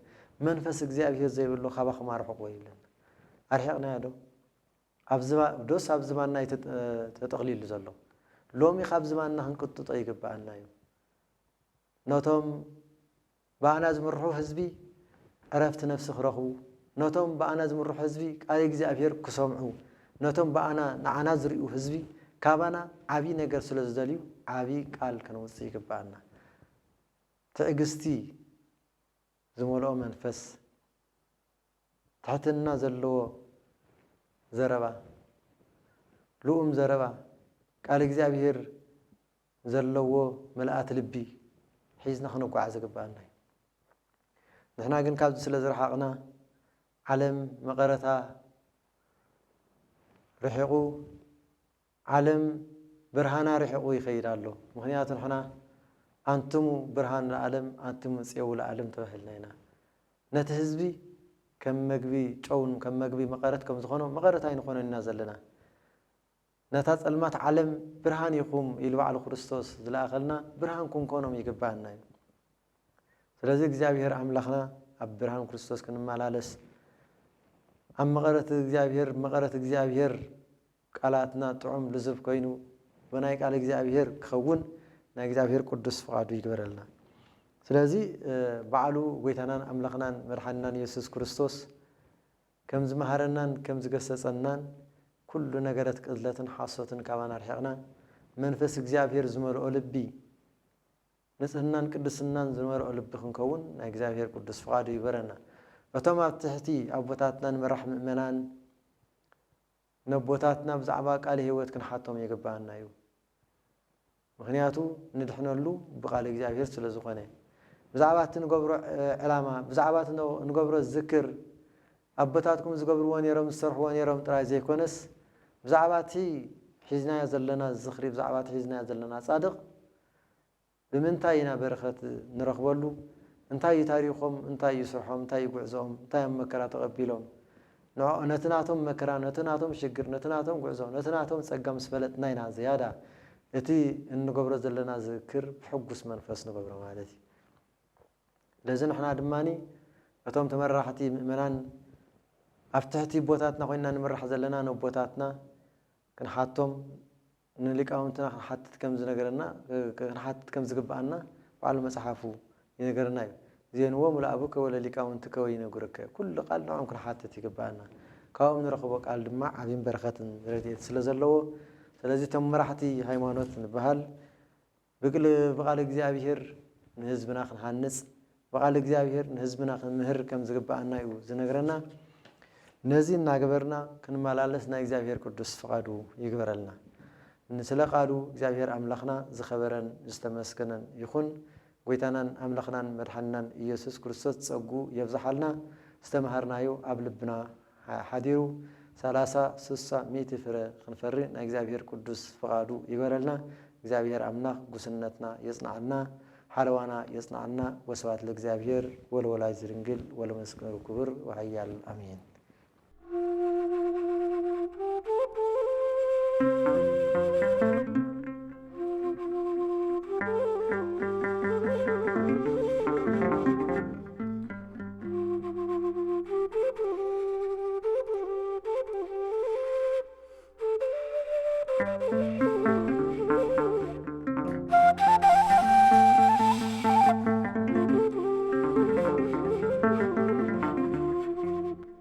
መንፈስ እግዚኣብሔር ዘይብሉ ካባኹም ኣርሕቕዎ ይብለና። ኣርሒቕናዮ ዶ? ኣብ ዝባ-፣ ዶስ ኣብ ዝባንና እዩ ተጠ-፣ ተጠቕሊሉ ዘሎ? ሎሚ ካብ ዝባንና ክንቅጥጦ ይግብኣና እዩ። ነቶም ብኣና ዝምርሑ ህዝቢ ዕረፍቲ ነፍሲ ክረኽቡ፣ ነቶም ብኣና ዝምርሑ ህዝቢ ቃል እግዚኣብሔር ክሰምዑ፣ ነቶም ብኣና፣ ንዓና ዝርእዩ ህዝቢ ካባና ዓቢ ነገር ስለ ዝደልዩ ዓቢ ቃል ከነውጽእ ይግብኣና። ትዕግስቲ ዝመልኦ መንፈስ፣ ትሕትና ዘለዎ ዘረባ፣ ልኡም ዘረባ፣ ቃል እግዚኣብሔር ዘለዎ ምልኣት ልቢ ሒዝና ክንጓዓዝ ይግብኣና እዩ። ንሕና ግን ካብዚ ስለ ዝረሓቕና፣ ዓለም መቐረታ ርሒቑ፣ ዓለም ብርሃና ርሒቑ ይኸይድ ኣሎ። ምኽንያቱ ንሕና "ኣንትሙ ብርሃን ለዓለም፣ ኣንትሙ ጽየው ለዓለም" ተባሂልና ኢና። ነቲ ህዝቢ ከም መግቢ ጨውን ከም መግቢ መቐረት ከም ዝኾኖ መቐረት ኣይንኾኖን ኢና ዘለና። ነታ ጸልማት ዓለም ብርሃን ኢኹም ኢሉ ባዕሉ ክርስቶስ ዝለኣኸልና ብርሃን ክንኮኖም ይግባኣና እዩ። ስለዚ እግዚኣብሔር ኣምላኽና ኣብ ብርሃን ክርስቶስ ክንመላለስ፣ ኣብ መቐረት እግዚኣብሔር፣ መቐረት እግዚኣብሔር ቃላትና ጥዑም ልዝብ ኮይኑ ብናይ ቃል እግዚኣብሔር ክኸውን ናይ እግዚኣብሔር ቅዱስ ፍቓዱ ይግበረልና። ስለዚ፣ እ፣ ባዕሉ ጎይታናን ኣምላኽናን መድሓንናን የሱስ ክርስቶስ ከም ዝመሃረናን ከም ዝገሰጸናን፣ ኩሉ ነገረት ቅትለትን ሓሶትን ካባና ኣርሒቕና፣ መንፈስ እግዚኣብሔር ዝመልኦ ልቢ፣ ንጽህናን ቅድስናን ዝመልኦ ልቢ ክንከውን ናይ እግዚኣብሔር ቅዱስ ፍቓዱ ይግበረና። እቶም ኣብ ትሕቲ ኣቦታትናን መራሕ ምእመናን ነቦታትና ብዛዕባ ቃለ ህይወት ክንሓቶም ይግብኣና እዩ። ምኽንያቱ ንድሕነሉ ብቃል እግዚኣብሔር ስለ ዝኾነ። ብዛዕባ እቲ ንገብሮ፣ እ፣ ዕላማ፣ ብዛዕባ እቲ ን-፣ ንገብሮ ዝክር፣ ኣቦታትኩም ዝገብርዎ ነይሮም፣ ዝሰርሕዎ ነይሮም ጥራይ ዘይኮነስ፣ ብዛዕባ እቲ ሒዝናዮ ዘለና ዝኽሪ፣ ብዛዕባ እቲ ሒዝናዮ ዘለና ጻድቕ፣ ብምንታይ ኢና በረኸት ንረኽበሉ? እንታይ እዩ ታሪኾም? እንታይ እዩ ስርሖም? እንታይ እዩ ጉዕዞኦም? እንታይ ኣብ መከራ ተቐቢሎም? ንዕ-፣ ነቲ ናቶም መከራ፣ ነቲ ናቶም ሽግር፣ ነቲ ናቶም ጉዕዞ፣ ነቲ ናቶም ጸጋ ምስ ፈለጥና ኢና ዝያዳ እቲ እንገብሮ ዘለና ዝክር ብሕጉስ መንፈስ ንገብሮ ማለት እዩ። ስለዚ ንሕና ድማኒ እቶም ተመራሕቲ ምእመናን ኣብ ትሕቲ ቦታትና ኮይንና ንምራሕ ዘለና ነቦታትና ክንሓቶም፣ ንሊቃውንትና ክንሓትት ከም ዝነገረና፣ ክንሓትት ከም ዝግብኣና ባዕሉ መጽሓፉ ይነገረና እዩ። "ዜንዎሙ ለአቡከ ወለሊቃውንትከ ወይነግሩከ።" ኩሉ ቃል ንዕኦም ክንሓትት ይግብኣና። ካብኦም ንረኽቦ ቃል ድማ ዓብይን በረኸትን ረድኤት ስለ ዘለዎ፣ ስለዚ እቶም መራሕቲ ሃይማኖት ንበሃል ብቅል-፣ ብቃል እግዚኣብሔር ንህዝብና ክንሃንጽ፣ ብቃል እግዚኣብሔር ንህዝብና ክንምህር ከም ዝግብኣና እዩ ዝነግረና። ነዚ እናገበርና ክንመላለስ ናይ እግዚኣብሔር ቅዱስ ፍቓዱ ይግበረልና። ንስለ ቃሉ እግዚኣብሔር ኣምላኽና ዝኸበረን ዝተመስገነን ይኹን። ጎይታናን ኣምላኽናን መድሓንናን ኢየሱስ ክርስቶስ ጸጉ የብዝሓልና። ዝተምሃርናዮ ኣብ ልብና ሓ-፣ ሓዲሩ ሰላሳ፣ ስሳ፣ ሚእቲ ፍረ ክንፈሪ ናይ እግዚኣብሔር ቅዱስ ፍቓዱ ይግበረልና። እግዚኣብሔር ኣምላኽ ጉስነትና የጽንዓልና፣ ሓለዋና የጽንዓልና። ወስብሐት ለእግዚኣብሔር ወለወላዲቱ ድንግል ወለመስቀሉ ክቡር ወኃያል። ኣሜን።